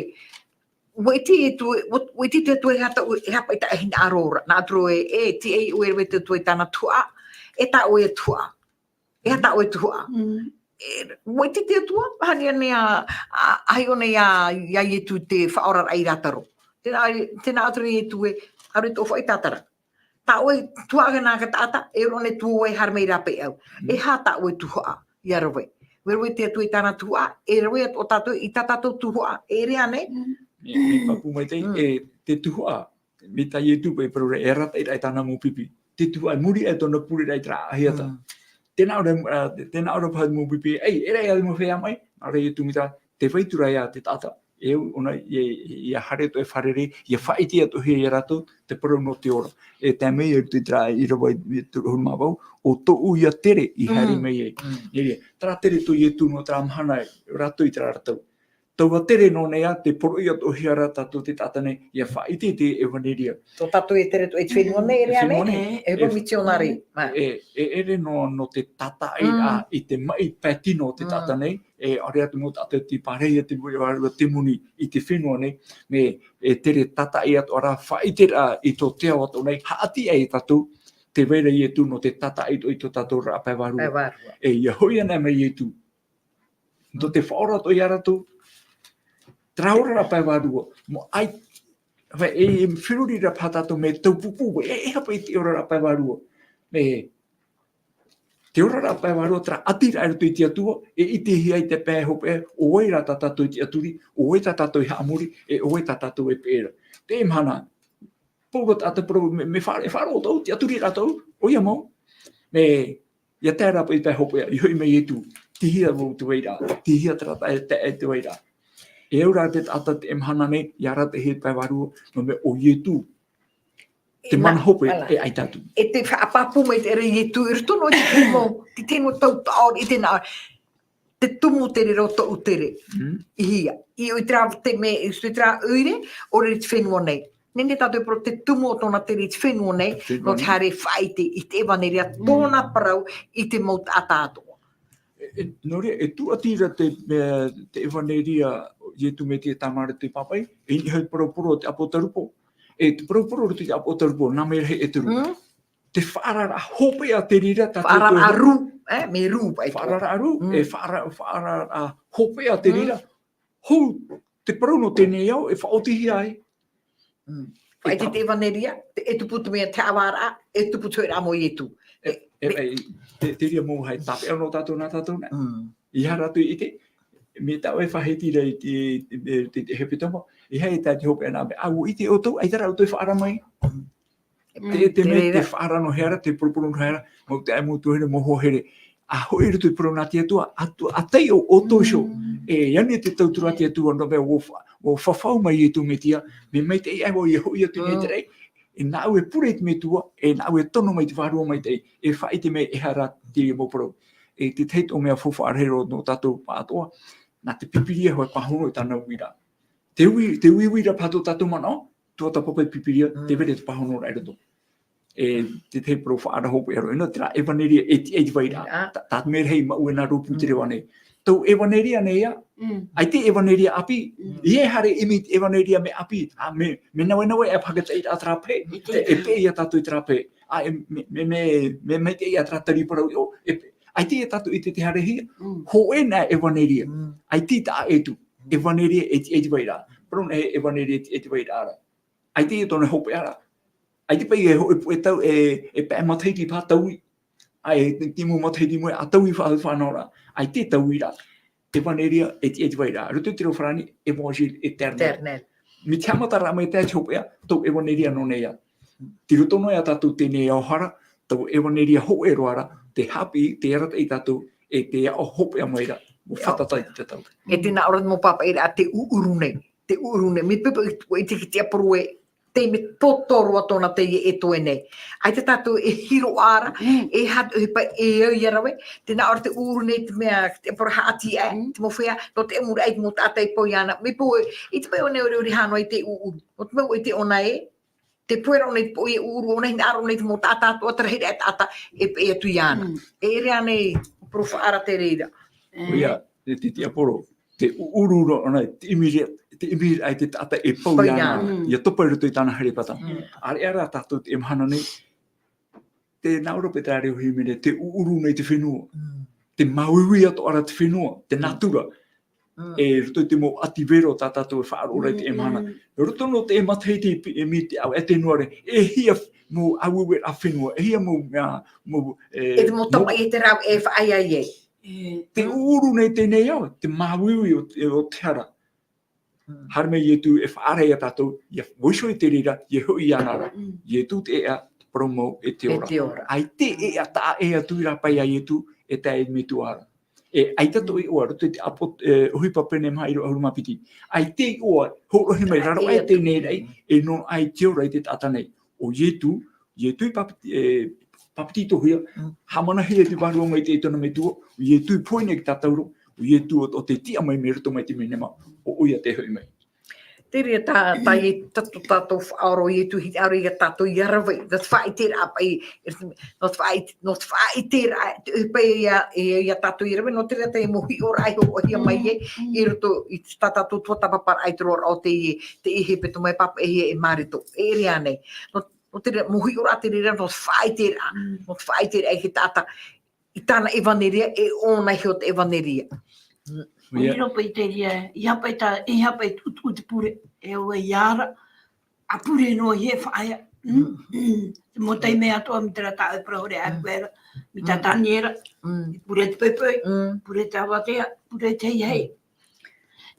ʻUa ʻite atu, ʻua, ʻua ʻite atu e aha tā ʻoe, e aha paʻi tā ʻoe hinaʻaro ra, nā ʻō atu ra ē, e, tīaʻi ʻoe e rave atu i tāna tuhaʻa, e tā ʻoe tuhaʻa. E aha tā ʻoe tuhaʻa. Mm. E, ʻua ʻite atu ā, mahani ānei ā, ā, ʻaita ʻōna ia, ia Ietu te faʻaoraraʻa i rātaro. Tē nā, tē nā ʻō atu ra Ietu ē, ʻaore tō faʻaʻite ra. Tā ʻoe tuhaʻa nā ka taʻata, e ʻore ʻōna e tuō e haere mai i rāpae au. Mm. E aha tā ʻoe tuhaʻa, ia rave. ʻUa rave atu i tāna tuhaʻa, e rave atoʻa tātou i tā tātou tuhaʻa, e ʻere ānei? Mm. E, e pāpū maitaʻi, mm, e te tuhaʻa, mai tā Ietu paʻi e parau ra, e arataʻi ra e tāna mau pipi. Te tuhaʻa, e muri aʻe tōna pureraʻa i terā ʻāhiata. Mm. Tē nā ʻō ra, ā, tē nā ʻō ra paha mau pipi, ei, e ʻere ā te mau feiā maʻi, nā ʻō ra Ietu mai tā, tē vai atu ra ia te taʻata. E au, ʻōna, ia, ia haere atoʻa e fārerei, ia faʻaʻite atoʻa hia ia rātou, te parau nō te ora. E tae mai i roto i terā ʻīrava i, i te toru ʻahuru mā vaʻu, ʻo tōʻu ia tere i haere mai ai. Mm. E ʻere, terā tere tō Ietu nō terā mahana, rātou i terā ra tau. Taua tere nō nei ā, tē poroʻi atoʻa hia ra tātou te taʻata nei, ia faʻaʻite i te ʻevaneria. Tō tātou e tere atoʻa i te fenua nei, e ʻere ānei? Fenua nei. E, e, mitionare. E, e, e ʻere nō, nō te tātaʻi, mm, ā, i te maʻi pae tino o te, mm, taʻata nei, e ʻaore atu mau taʻata tei pārahi i te Vārua Temoni i te fenua nei, mea, e tere tātaʻi atoʻa ra, faʻaʻite ra i tō te ao atoʻa nei, haʻati ai tātou, tē vai ra Ietu nō te tātaʻi atoʻa i tō tātou oraraʻa pae vārua. Pae vārua. E, ia hoʻi anaʻe mai Ietu. Nō te faʻaora atoʻa ia rātou, terā oraraʻa pae vārua, mea ʻai, vai, e, e feruri ra paha tātou mea taupupū, e, e aha paʻi te oraraʻa pae vārua. Mea, te oraraʻa pae vārua, terā ʻati ra i roto i te Atua, e ʻitehia ai te pae hopeʻa, ʻo vai rā tā tātou e tiʻaturi, ʻo vai tā tātou e haʻamori, e ʻo vai tā tātou e peʻe ra. Te mahana, pauroa taʻata parau, mea, mea faʻa-, e faʻaroʻo tātou, tiʻaturi rātou, ʻoia mau. Mea, ia tae ra paʻi i te pae hopeʻa, i hoʻi mai Ietu, tei hea vau te vairaʻa, tei hea terā taʻata e tae i te vairaʻa. E au ra te taʻata teie mahana nei, ia arataʻihia i te pae vārua, nō te mea ʻo Ietu, te mana hope e ʻaita atu. E tē faʻapāpū mai ra Ietu, i roto noa i te mau, te mau tau tāʻori, i te nā, te tumu tere ra tōʻu tere. Mm. I hea. I ʻō i terā te mea, i terā ʻoire, ʻore i te fenua nei. Nehenehe tātou e parau te tumu o tōna tere i te fenua nei, fenua nei, nō te haere faʻaʻite i te ʻevaneria, mm, tōna parau i te mau taʻata atoʻa. E, e, nō reira, e tūʻati ra te, e, te ʻevaneria, Ietu Metia Tamāraʻa Tuatāpapa, e niʻa i te paraparau o te ʻāpōtarupo. E te paraparau o te ʻāpōtarupo, nā mea rahi e toru. Mm. Te faʻaararaʻa hopeʻa te reira, tā te faʻaararaʻa rū, e, mea rū, paʻi. Faʻaararaʻa rū, mm, e faʻaara-, faʻaararaʻa hopeʻa te reira. Mm. Hou, te parau nō teie nei ao, e faʻaotihia ai. Mm. Faʻaʻite te ʻevaneria, te, e tupu te mea te haʻavāraʻa, e tupu te hoeraʻa mau Ietu. E, e, e, te, te reira mau hai tāpeʻa nō tātou nā tātou nei. Mm. E aha rātou i ʻite, mai tā ʻoe e faʻahiti ra i te, i te, i te hepetoma, e aha tā te hopeʻa nā mea, ʻua ʻite ʻoutou, ʻaita rā ʻoutou e faʻaara mai. Mm. Te, te mea, te faʻaara noa hea ra, te paraparau noa hea ra, mau taeaʻe, mau tuahine, mau hoa here. ʻA hoʻi i roto i te parau nā te Atua, ʻa taiʻo ʻoutou iho. Mm. E, ʻia ʻite te tauturu a te Atua, nō te mea ʻua fa-, ʻua fafau mai Ietu Metia, mea maitaʻi aʻe vau ʻia hoʻi atu i te raʻi, e nāʻu e pure i te metua, e nāʻu e tono mai te Vārua Maitaʻi, e faʻaʻite mai e aha rā te mau parau. E te tahi atoʻa mea faufaʻa rahi roa nō tātou pāʻatoʻa, nā te Pīpīria hoʻi e pāhono i tāna uiraʻa. Te ui, te uiuiraʻa paha tō tātou manaʻo, tuatāpapa i te Pīpīria, mm, tē vai ra te pāhonoraʻa i roto. E, te tahi parau faʻaara hopeʻa roa, e nō terā ʻevaneria e tiʻa i te vairaʻa. Ah. Tā, tā te mea rahi maʻu e nā rōpū te reva nei. Tau ʻevaneria nei ā, mm, ʻaita e ʻevaneria ʻāpī, mm, ʻeiaha e haere ʻimi i te ʻevaneria mea ʻāpī, ā, mea, mea nawenawe e pākaʻi i terā pae, e, e peʻe ia tātou i terā pae. Ā, e, mea, mea, mea, mea maitaʻi ia terā tari parau, ʻo, e, ʻaita ia tātou i te, te haerehia, mm, hōʻē nā ʻevaneria. Mm. ʻAita i taʻa ʻē atu. ʻEvaneria e tiʻa i te vairaʻa. Parau nei e ʻevaneria e tiʻa i te vairaʻa ra. ʻAita ia tōna hopeʻa ra. ʻAita paʻi e hōʻē puʻe tau e, e pae matahiti paha taui. ʻA e te, te mau matahiti mau ʻa taui faʻa-, faʻanahoraʻa. ʻAita e taui ra. ʻEvaneria e tiʻa i te vairaʻa. Roto i te reo farāni, évangile éternel. Éternel. Mai te haʻamataraʻa mai te hopeʻa, tau ʻevaneria nō nei ā. Tei roto noa ia tātou teie nei ao hara, tau ʻevaneria hōʻē roa ra, tē haʻapiʻi, tē arataʻi ia tātou, e tē aʻo hopeʻa mai ra, ʻua fātata i te tau. E tē nā ʻō ra te mau pāpaʻiraʻa te ʻuʻuru nei, te ʻuʻuru nei, mea pepe i te, i te, te tiʻaporo ē, te mea toto roa tōna teie e toe nei. ʻAita tātou e hiroʻa ra, mm, e ha-, e pa-, e au ia rave, tē nā ʻō ra te ʻuʻuru nei, te mea, te tiʻaporo haʻati aʻe, mm, te mau feiā, nō te ʻamuraʻa i te mau taʻata e pau iāna, mea pau, i te mea ʻōna e ʻore, ʻore hānō i te ʻuʻuru. Nō te mea ʻo te ʻōna ē, te pohe ra ʻōna i te poʻi e ʻuʻuru, ʻōna hinaʻaro ʻōna i te mau taʻata atoʻa, te rahiraʻa e taʻata e peʻe atu iāna. Mm. E ʻere ānei, parau faʻaara te reira. ʻOia, te, te tiʻaporo. te ʻuʻuru roa ʻōna, te ʻimiraʻa, te ʻimiraʻa i te taʻata e pau iāna, ia topa i roto i tāna herepata. ʻĀreʻa rā tātou teie mahana nei, te nā ʻō ra paʻi te reo hīmene, te ʻuʻuru nei te fenua, te māuiui atoʻa ra te fenua, te natura. E roto i te mau ʻati vero tā tātou e faʻaroʻo ra i teie mahana. Roto nō te matahiti e pī, e mī te ʻāvaʻe tēnuare, e hia mau ʻāueueraʻa fenua, e hia mau mea, mau, e, e te mau tamaʻi e te rave e faʻaea ai. Te ʻuʻuru nei teie nei ao, te māuiui o, o te hara. Haere mai Ietu e faʻaara ia tātou, ia vaiiho i te reira, ia hoʻi iāna ra. Ietu te ʻēʻa, te parau mau, e te ora. ʻAita e ʻēʻa taʻa ʻē atu i rāpae iā Ietu, e tae i te metua ra. E, ʻaita tō iʻoa, roto i te ʻapo-, e, ʻohipa pene maha ʻīrava ʻahuru mā piti. ʻAita e iʻoa, hōroʻahia mai, raro aʻe teie nei raʻi, e noaʻa i te ora i te taʻata nei. ʻO Ietu, Ietu i pāpeti-, e, pāpetitohia, haʻamanahia i te vārua maitaʻi tōna metua, ʻo Ietu i pohe nei ia tātou ra, ʻo Ietu ʻo, ʻo tē tiʻa mai mai roto mai te menemā, ʻo ʻoia tē hoʻi mai. Terā tā, tā Ie-, tā tō tātou faʻaora ʻo Ietu, hinaʻaro ia tātou ia rave, nō te faʻaʻiteraʻa paʻi, nō te faʻaʻite-, nō te faʻaʻiteraʻa, te ʻohipa ia, ia, ia tātou ia rave, nō terā tā mau hiʻoraʻa i hōroʻahia mai e, i roto i tā tātou tuatāpaparaʻa i te roaraʻa o teie, teie hepetoma e pāpaʻihia e Mareko, e ʻere ānei. Nō, nō terā, mau hiʻoraʻa te reira, nō te faʻaʻiteraʻa, nō te faʻaʻiteraʻa i te taʻata, i tāna ʻevaneria, e ʻōna iho te ʻevaneria. ʻUa riro paʻi te reira, ʻeiaha paʻi tā, ʻeiaha paʻi te ʻutuʻutu pure, e ʻua ʻia ra, ʻa pure noa ia e faʻaea. Te mau taime atoʻa mai terā tāʻoe parau hore ʻāpē ra, mai tā Taniera, pure te poipoi, pure te avatea, pure te haihai.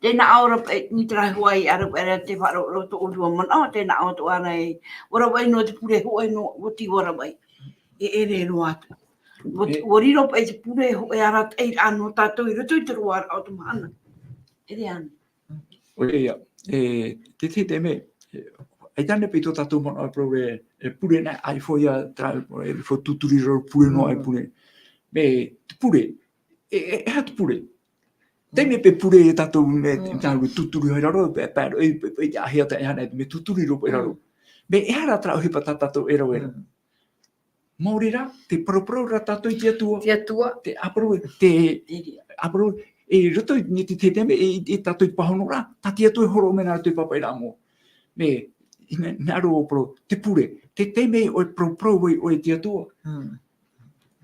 Tē nā ʻō ra paʻi, mai terā huaʻai ʻāraʻuaʻe ra te faʻaroʻo tō ʻōrua manaʻo, tē nā ʻō atoʻa ra e, ʻua ravaʻi noa te pure, hōʻē noa, ʻua tīaʻi ravaʻi. E ʻere noa atu. ʻUa, ʻua riro paʻi te pure, hōʻē arataʻiraʻa nō tātou i roto i te roaraʻa o te mahana. ʻEre ānei. ʻOia, e, te, te, te mea, e, ʻaita ānei paʻi tō tātou manaʻo e parau e, e pure na, ʻaita e hōʻē ia, terā, e hōʻē tūturi raro pure noa e pure. Mea, te pure, e, e, e aha te pure? Tē mea paʻi pure e tātou mea, tātou tūturi i raro, pae, pae, e, e, e, e, ʻāhia tā e hana, mea tūturi roa paʻi i raro. Mea, e aha rā terā ʻohipa tā tātou e rave ra? Maori rā, te paraparau ra tātou i te Atua. Te Atua. Te ʻāparau, te ʻāparau, e roto i te, te, te mea, e, e tātou i pāhono ra, tā te Atua e hōroʻa mai nā roto i te pāpaʻiraʻa moʻa. Mea, i nā, nā roto i te parau, te pure, te, te mea ʻoe paraparau ai ʻoe i te Atua.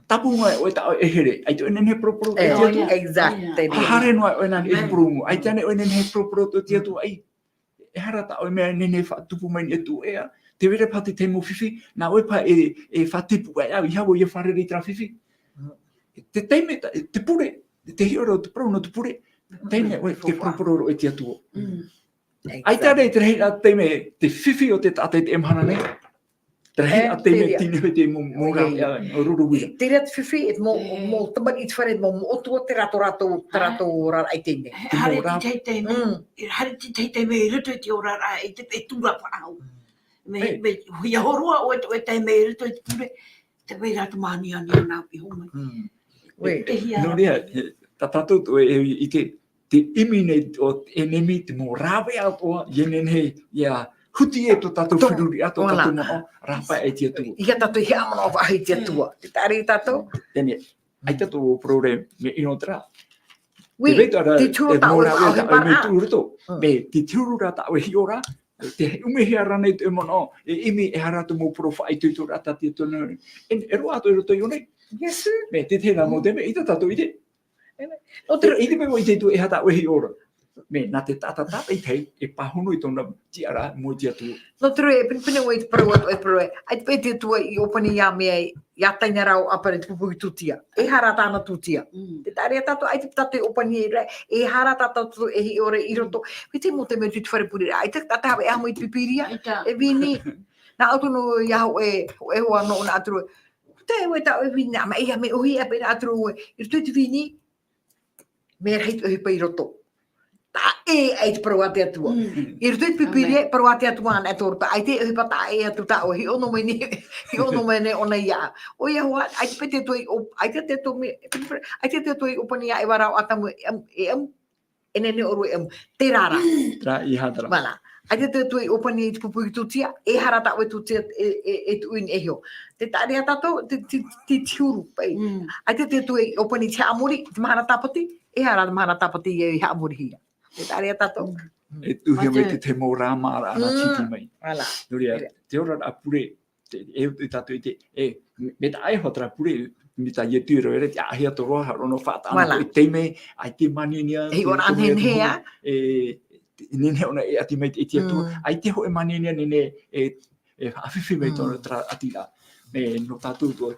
Tāpū mai ʻoe tā ʻoe e here, ʻaita ʻoe e nehenehe e paraparau i te Atua. Exactly. Haere noa ʻoe nā niʻa i te parau moʻa, ʻaita ānei ʻoe e nehenehe e paraparau i te Atua, ʻaita. Ehara tā ʻoe mea e nehenehe e faʻatupu mai i niʻa i tō ʻoe ʻēʻa. Tē vai ra paha te tahi mau fifi, nā ʻoe paha e, e faʻatupu ai, ʻeiaha vau ʻia fārerei i terā fifi. Te taime, te pure, te hiʻoraʻa o te parau nō te pure, taime ʻoe te paraparau roa i te Atua. ʻAita rā i te rahiraʻa taime, te fifi o te taʻata i teie mahana nei. Te rahiraʻa taime, tei niʻa i te mau, mau rāveʻa, o ruru vira. Terā te fifi, e mau, mau tamariʻi i te fare, mau, mau ʻotua terā tō rātou, terā tō rāraʻa i teie nei. Haere te tahi taime, haere te tahi taime i roto i te oraraʻa, i te, e tūrapaʻau. Mea, mea, ʻia hōroʻa ʻoe, ʻoe taime i roto i te pure, tē vai ra te māniania nā piho mai. Nō reira, tā tātou tō e, e, i te, te ʻimi nei o te ʻenemi, te mau rāveʻa atoʻa, ʻia nehenehe, ʻia huti e tō tātou feruriraʻa, tō tātou manaʻo, rāpae i te Atua. ʻEiaha tātou e haʻamanaʻo faʻahou i te Atua. Tē taʻa ra ia tātou? Teie, ʻaita tō problème, mea ʻino terā. Oui, te huru tā ʻoe faʻaʻohiparaʻa. Mea, te huru rā tā ʻoe hiʻoraʻa, tē ʻumehia ra nei tō ʻoe manaʻo, e ʻimi, e aha rā tō mau parau faʻaitoitoraʻa tā te Atua nō, e, e roaʻa atu i roto iho nei. Bien sûr. Mea, te, te nā mau taime, ʻaita tātou i te, ʻaita paʻi ʻua ʻite atu e aha tā ʻoe hiʻoraʻa. Mea, nā te taʻata tātaʻitahi, e pāhono i tōna tiʻaraʻa, mai te Atua. Nō te reira, e pinepine ʻoe i te parau atu, e parau, ʻaita paʻi te Atua i ʻōpani iā mea, iā Taina rā ʻo ʻĀpara i te pūpū i tūtia. E aha rā tāna tūtia. Tē taʻa ra ia tātou, ʻaita tātou e ʻōpani ra, e aha rā tā tātou e hiʻo ra i roto. Viti mo te mea tū te fare pure ra. ʻAita tātou e haʻamau i te pīpīria. E vīni. Nā ʻoutou nō ia hōʻē, hōʻē hoa nō nā ʻoutou. Ko te ʻoe tā ʻoe vīni, nā, mea ia mea ʻohi, ʻa pērā ʻoutou, i roto i te vīni. Mea rahi te ʻohipa i roto. Taʻa ʻē ai te parau a te Atua. I roto i te pīpīria, parau a te Atua ana e tō roto. ʻAita e ʻohipa taʻa ʻē atu tā ʻoe, hiʻo noa mai nei, hiʻo noa mai nei ʻōna iāʻu. ʻOia hoʻi, ʻaita paʻi te Atua i ʻō-, ʻaita te Atua mea, ʻaita te Atua i ʻōpani iā ʻEva rā ʻo ʻĀtamu, e ʻamu, e ʻamu, e nehenehe ʻōrua e ʻamu. Terā rā. Terā, ʻeiaha terā. Voilà. ʻAita te Atua i ʻōpani i te pupu i te tūtia, e hara tā ʻoe tūtia e, e, e tuʻu i niʻa iho. Tē taʻa ra tātou, te, te, te, te huru, paʻi. Mm. ʻAita te Atua i ʻōpani i te haʻamori, te mahana tāpati, e hara te mahana tāpati ia i haʻamorihia. Tē taʻa ra tātou. Mm. E tuʻuhia mai te, te mau rā mā rā, ana Mm. titi mai. Voilà. Nō reira, Nō reira. te oraraʻa pure, te, e, e tātou i te, e, me tā e hoʻi terā pure, me tā Ietu i rave ra, te ʻāʻahi atoʻa roa, haere ʻōna faʻataʻa Voilà. i te taime, ʻaita e māniania, E hiʻo te, ra te mea nehenehe, te huru, ā? e, te, nehenehe ʻōna e ʻati mai i te Atua, Mm. ʻaita e hōʻē māniania nehenehe, e, e haʻafifi mai Mm. tōna terā ʻati ra. E, nō tātou atoʻa,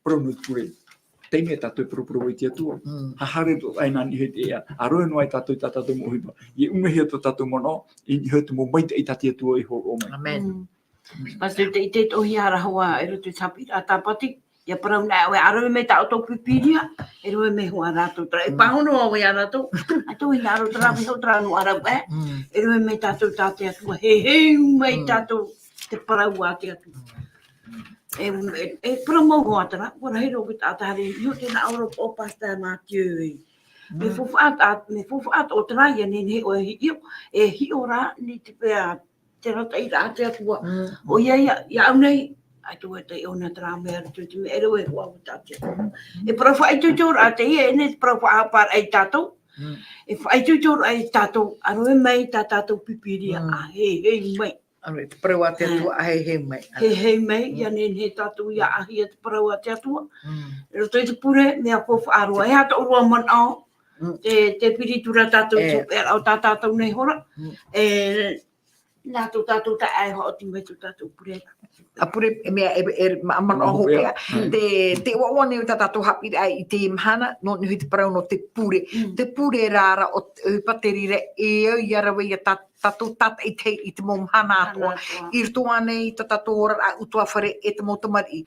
parau nō te pure. Taime tātou e paraparau i te Atua. Mm. Haere atoʻa e nā niʻa i te ea. ʻA rave noa ai tātou i tā tātou mau ʻohipa. ʻIa ʻumehia tō tātou manaʻo, i niʻa i te mau maitaʻi tā te Atua i hōroʻa mai. Amen. Mm. Pastor, te, te tohi ara hoa, e roto i te haʻapiʻiraʻa Tāpati, ʻia parau na ʻoe, ʻa rave mai tā ʻoutou Pīpīria, e rave mai hoʻi rātou terā, e Mm. pāhono ʻoe ia rātou, ʻaita ʻoe hinaʻaro terā, mai hoʻi terā nō ʻaravihi, Mm. e rave mai tātou tā te Atua, heheu mai Mm. tātou te parau a te Atua. E, e, e parau mau hoʻi terā, ʻua rahi roa te taʻata haere, i ʻō te nā ʻō ra o Pastor Matthew. Me Mm. faufaʻa, me faufaʻa atoʻa terā, ʻia nehenehe ʻoe e hiʻo, e hiʻo ra, nō te mea, te arataʻiraʻa a te Atua. Mm. ʻOia ia, iāʻu nei, ʻaita e taiʻo ʻōna terā mea, te, te mea e rave hoʻi tā te Atua. E parau faʻaitoitoraʻa teie, e nehenehe te parau faʻahaparaʻa ia tātou. Mm. E faʻaitoitoraʻa ia tātou, ʻa rave mai tā tātou Pīpīria, Mm. ʻa heheu mai. ʻA rave, te parau a te Atua, ʻa heheu mai. Heheu mai, Mm. ʻia nehenehe tātou ʻia ʻāʻahia te parau a te Atua. Mm. I roto i te pure, mea faufaʻa roa, e aha tō ʻoe manaʻo, Mm. te, te piri atu ra tātou, E. te hopeʻa o tā tātou nei hora. Mm. E, nā tō tātou taeaʻe e haʻaoti mai tō tātou pure. ʻA pure, e mea, e, e, ma-, manaʻo Manaʻo hopeʻa. hopeʻa. Mm. Te, te ʻoaʻoa nei o tā tātou haʻapiʻiraʻa i teie mahana, nō niʻa i te parau nō te pure. Mm. Te pure rā ra o te, ʻohipa te reira, e au ʻia rave ia tā, tātou tātaʻitahi i te mau mahana atoʻa. Mahana atoʻa. I roto ānei i tā tātou oraraʻa ʻutuāfare e te mau tamariʻi.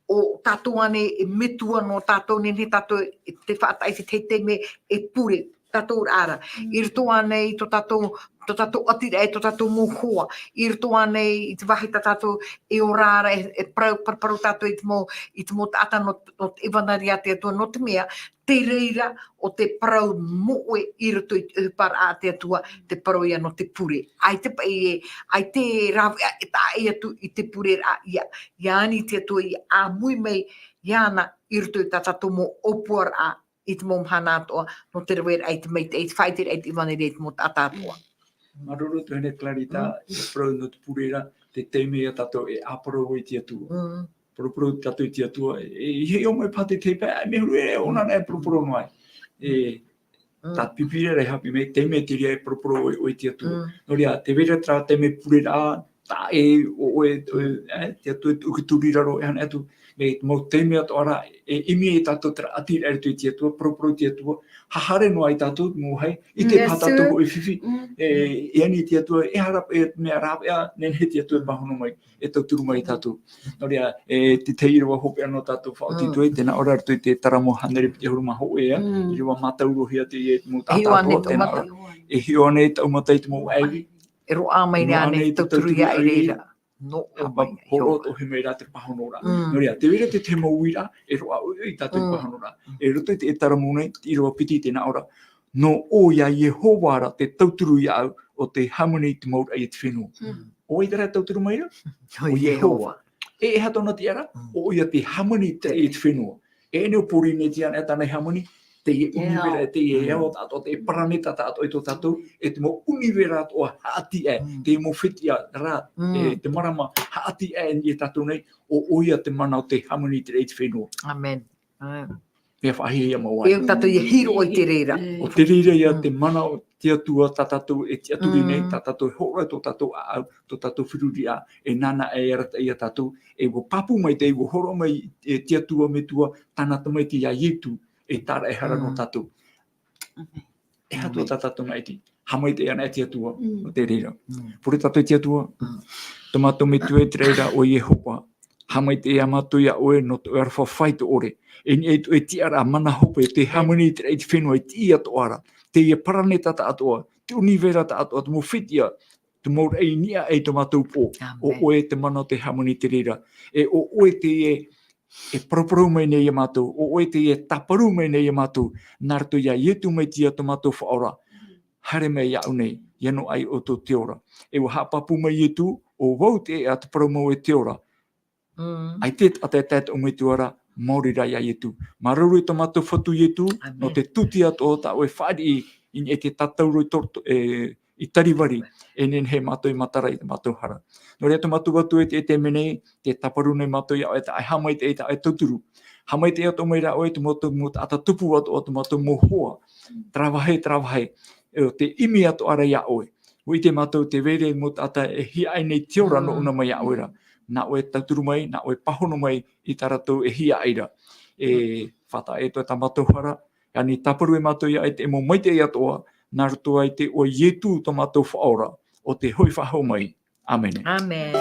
ʻO tātou ānei e metua nō tātou, nehenehe tātou e te faʻataʻa i te tahi taime e pure, tātou rā ra. Mm. I roto ānei i tō tātou, tō tātou ʻatiraʻa, i tō tātou mau hoa. I roto ānei i te vāhi tā tātou e ora ra, e, e parau, paraparau tātou i te mau, i te mau taʻata nō, nō te ʻevanelia a te Atua, nō te mea, te reira o te parau moʻe i roto i te ʻohiparaʻa a te Atua, te parau ia nō te pure. ʻAita paʻi e, ʻaita e rāveʻa e taʻa ʻē atu i te pureraʻa ia, ʻia ani te Atua ʻia ʻāmui mai iāna i roto i tā tātou mau ʻōpuaraʻa i te mau mahana atoʻa, nō te raveraʻa i te maitaʻi, i te faʻaʻiteraʻa i te ʻevanelia i te mau taʻata atoʻa. Māuruuru tuahine Clarita, Mm. i te parau nō te pure ra, te taime ia tātou e ʻāparau ai i te Atua. Mm. Paraparau tātou i te Atua, e, e hiʻo mai paha te tahi pae, e mea huru e, ʻōna e paraparau noa ai. E, Mm. tā Pīpīria e haʻapiʻi mai, taime te reira e paraparau ai ʻoe i te Atua. Mm. Nō reira, tē vai ra terā taime pure ra, taʻa ʻē, ʻo, ʻo, e, ʻo, e, te Atua e tuʻu ki tō rātou raro, e aha atu, mea te mau taime atoʻa ra, e ʻimi ai tātou terā ʻatiraʻa i roto i te Atua, paraparau i te Atua, haere noa ai tātou, mau vāhi, ʻite Mm, paha tātou Iesu. hōʻē fifi, Mm. e, e ani te Atua, e hara, e mea rāveʻa, nehenehe te Atua e pāhono mai, e tauturu mai ia tātou. Nō reira, e, te tahi ʻīrava hopeʻa nō tātou faʻaoti Mm. atu ai, tē nā ʻō ra i roto i te Taramo hānere piti ʻahuru mā hōʻē, Mm. ʻīrava mātaurohia teie i te mau E hiʻo taʻata ānei atoʻa, tō tē nā ʻō ra. mata. E hiʻo ānei tō ʻu mata i te mau ʻāivi. E roaʻa mai Noaʻa ānei nei te tauturu ia i reira. Noaʻa mai, e hōroʻa atoʻa mai ra te pāhonoraʻa. Mm. Nō reira, tē vai ra te tahi mau uiraʻa, e roaʻa ʻoiʻoi tātou i Mm. pāhonoraʻa. E roto i te Taramo nei, te ʻīrava piti tē nā ʻō ra. Nō ʻoe ia Iehova ra te tauturu iāʻu, ʻo tē hāmani i te mauraʻa i te fenua. Mm. ʻO vai terā e tauturu mai ra? ʻO ʻO Iehova. Iehova. E, e aha tōna tiʻaraʻa? Mm. ʻO ʻoia tē hāmani i te, i te fenua. E ʻere o Pōrīnetia anaʻe tāna e hāmani, teie Yeah. ʻunivera, teie Mm. ao taʻatoʻa, teie paraneta taʻatoʻa i tō tātou, e te mau ʻunivera atoʻa haʻati aʻe, Mm. teie mau fetiʻa ra, Mm. e te marama haʻati aʻe i tātou nei, ʻo ʻoia te mana o tē hāmani i te raʻi i te fenua. Amen. Amen. Mea faʻahiahia mau ai. E tātou ia hiroʻa i te reira. Mm. ʻO te reira ia Mm. te mana o te Atua tā tātou e tiʻaturi nei, Mm. tā tātou e hōroʻa tō tātou ʻāʻau, tō tātou feruriraʻa, e nāna e arataʻi ia tātou, e ʻua pāpū mai te, ʻua hōroʻa mai e te Atua Metua, tāna Tamaiti ia Ietu, e tāraʻehara nō Mm. tātou. Amen. E aha atu Amen. tā tātou maʻiti, haʻamaitaʻi ana e te Atua, Mm. nō te reira. Mm. Pure tātou i te Atua, Mm. tō mātou Metua i te raʻi ra ʻo Iehova, haʻamaitaʻi ā mātou iā ʻoe nō tō ʻoe aroha faʻaitoito. E niʻa i tō ʻoe tiʻaraʻa mana hope, tē hāmani i te raʻi i te fenua, i te ʻī atoʻa ra, teie paraneta taʻatoʻa, te ʻunivera taʻatoʻa, te mau fetiʻa, te mau raʻi i niʻa aʻe i tō mātou pō. ʻO Amen. ʻoe te mana o tē hāmani i te reira. E ʻo ʻoe teie e paraparau mai nei iā mātou, ʻo ʻoe teie e tāparu mai nei iā mātou, nā roto iā Ietu Metia tō mātou Faʻaora. Haere mai iāʻu nei, ʻia noaʻa ʻoutou te ora. E ʻua haʻapāpū mai Ietu, ʻo vau te ʻēʻa, te parau mau e te ora. Mm. ʻAita e taʻata e tae atoʻa mai te ora, maori rā ia Ietu. Māuruuru i tō mātou Fatu Ietu, Amen. Nō te tūtia atoʻa tā ʻoe e fāriʻi, i niʻa i te tātauro i tō, e, i Tarivari, e nehenehe mātou e matara i tō mātou hara. Nō reira tō mātou Atua e te, e te mea nei, tē tāparu nei mātou ia ʻoe, tā ʻoe haʻamaitaʻi, tā ʻoe tauturu. Haʻamaitaʻi atoʻa mai rā ʻoe, tō mātou mau taʻata tupu atoʻa, tō mātou mau hoa. Trabaja, trabaja. E, ʻo tē ʻimi atoʻa ra ia ʻoe. ʻUa ʻite mātou tē vai ra mau taʻata e hiaʻai nei te ora nō Mm. ʻōna mai ia ʻoe ra. Nā ʻoe e tauturu mai, nā ʻoe e pāhono mai i tā rātou e hiaʻai ra. E, Mm. faʻataʻa atoʻa tā mātou hara, ʻia ani tāparu e mātou ia ʻoe i te mau maitaʻi atoʻa, nā roto i te iʻoa o Ietu tō mātou Faʻaora, ʻo tē hoʻi faʻahou mai. Amen. Amen.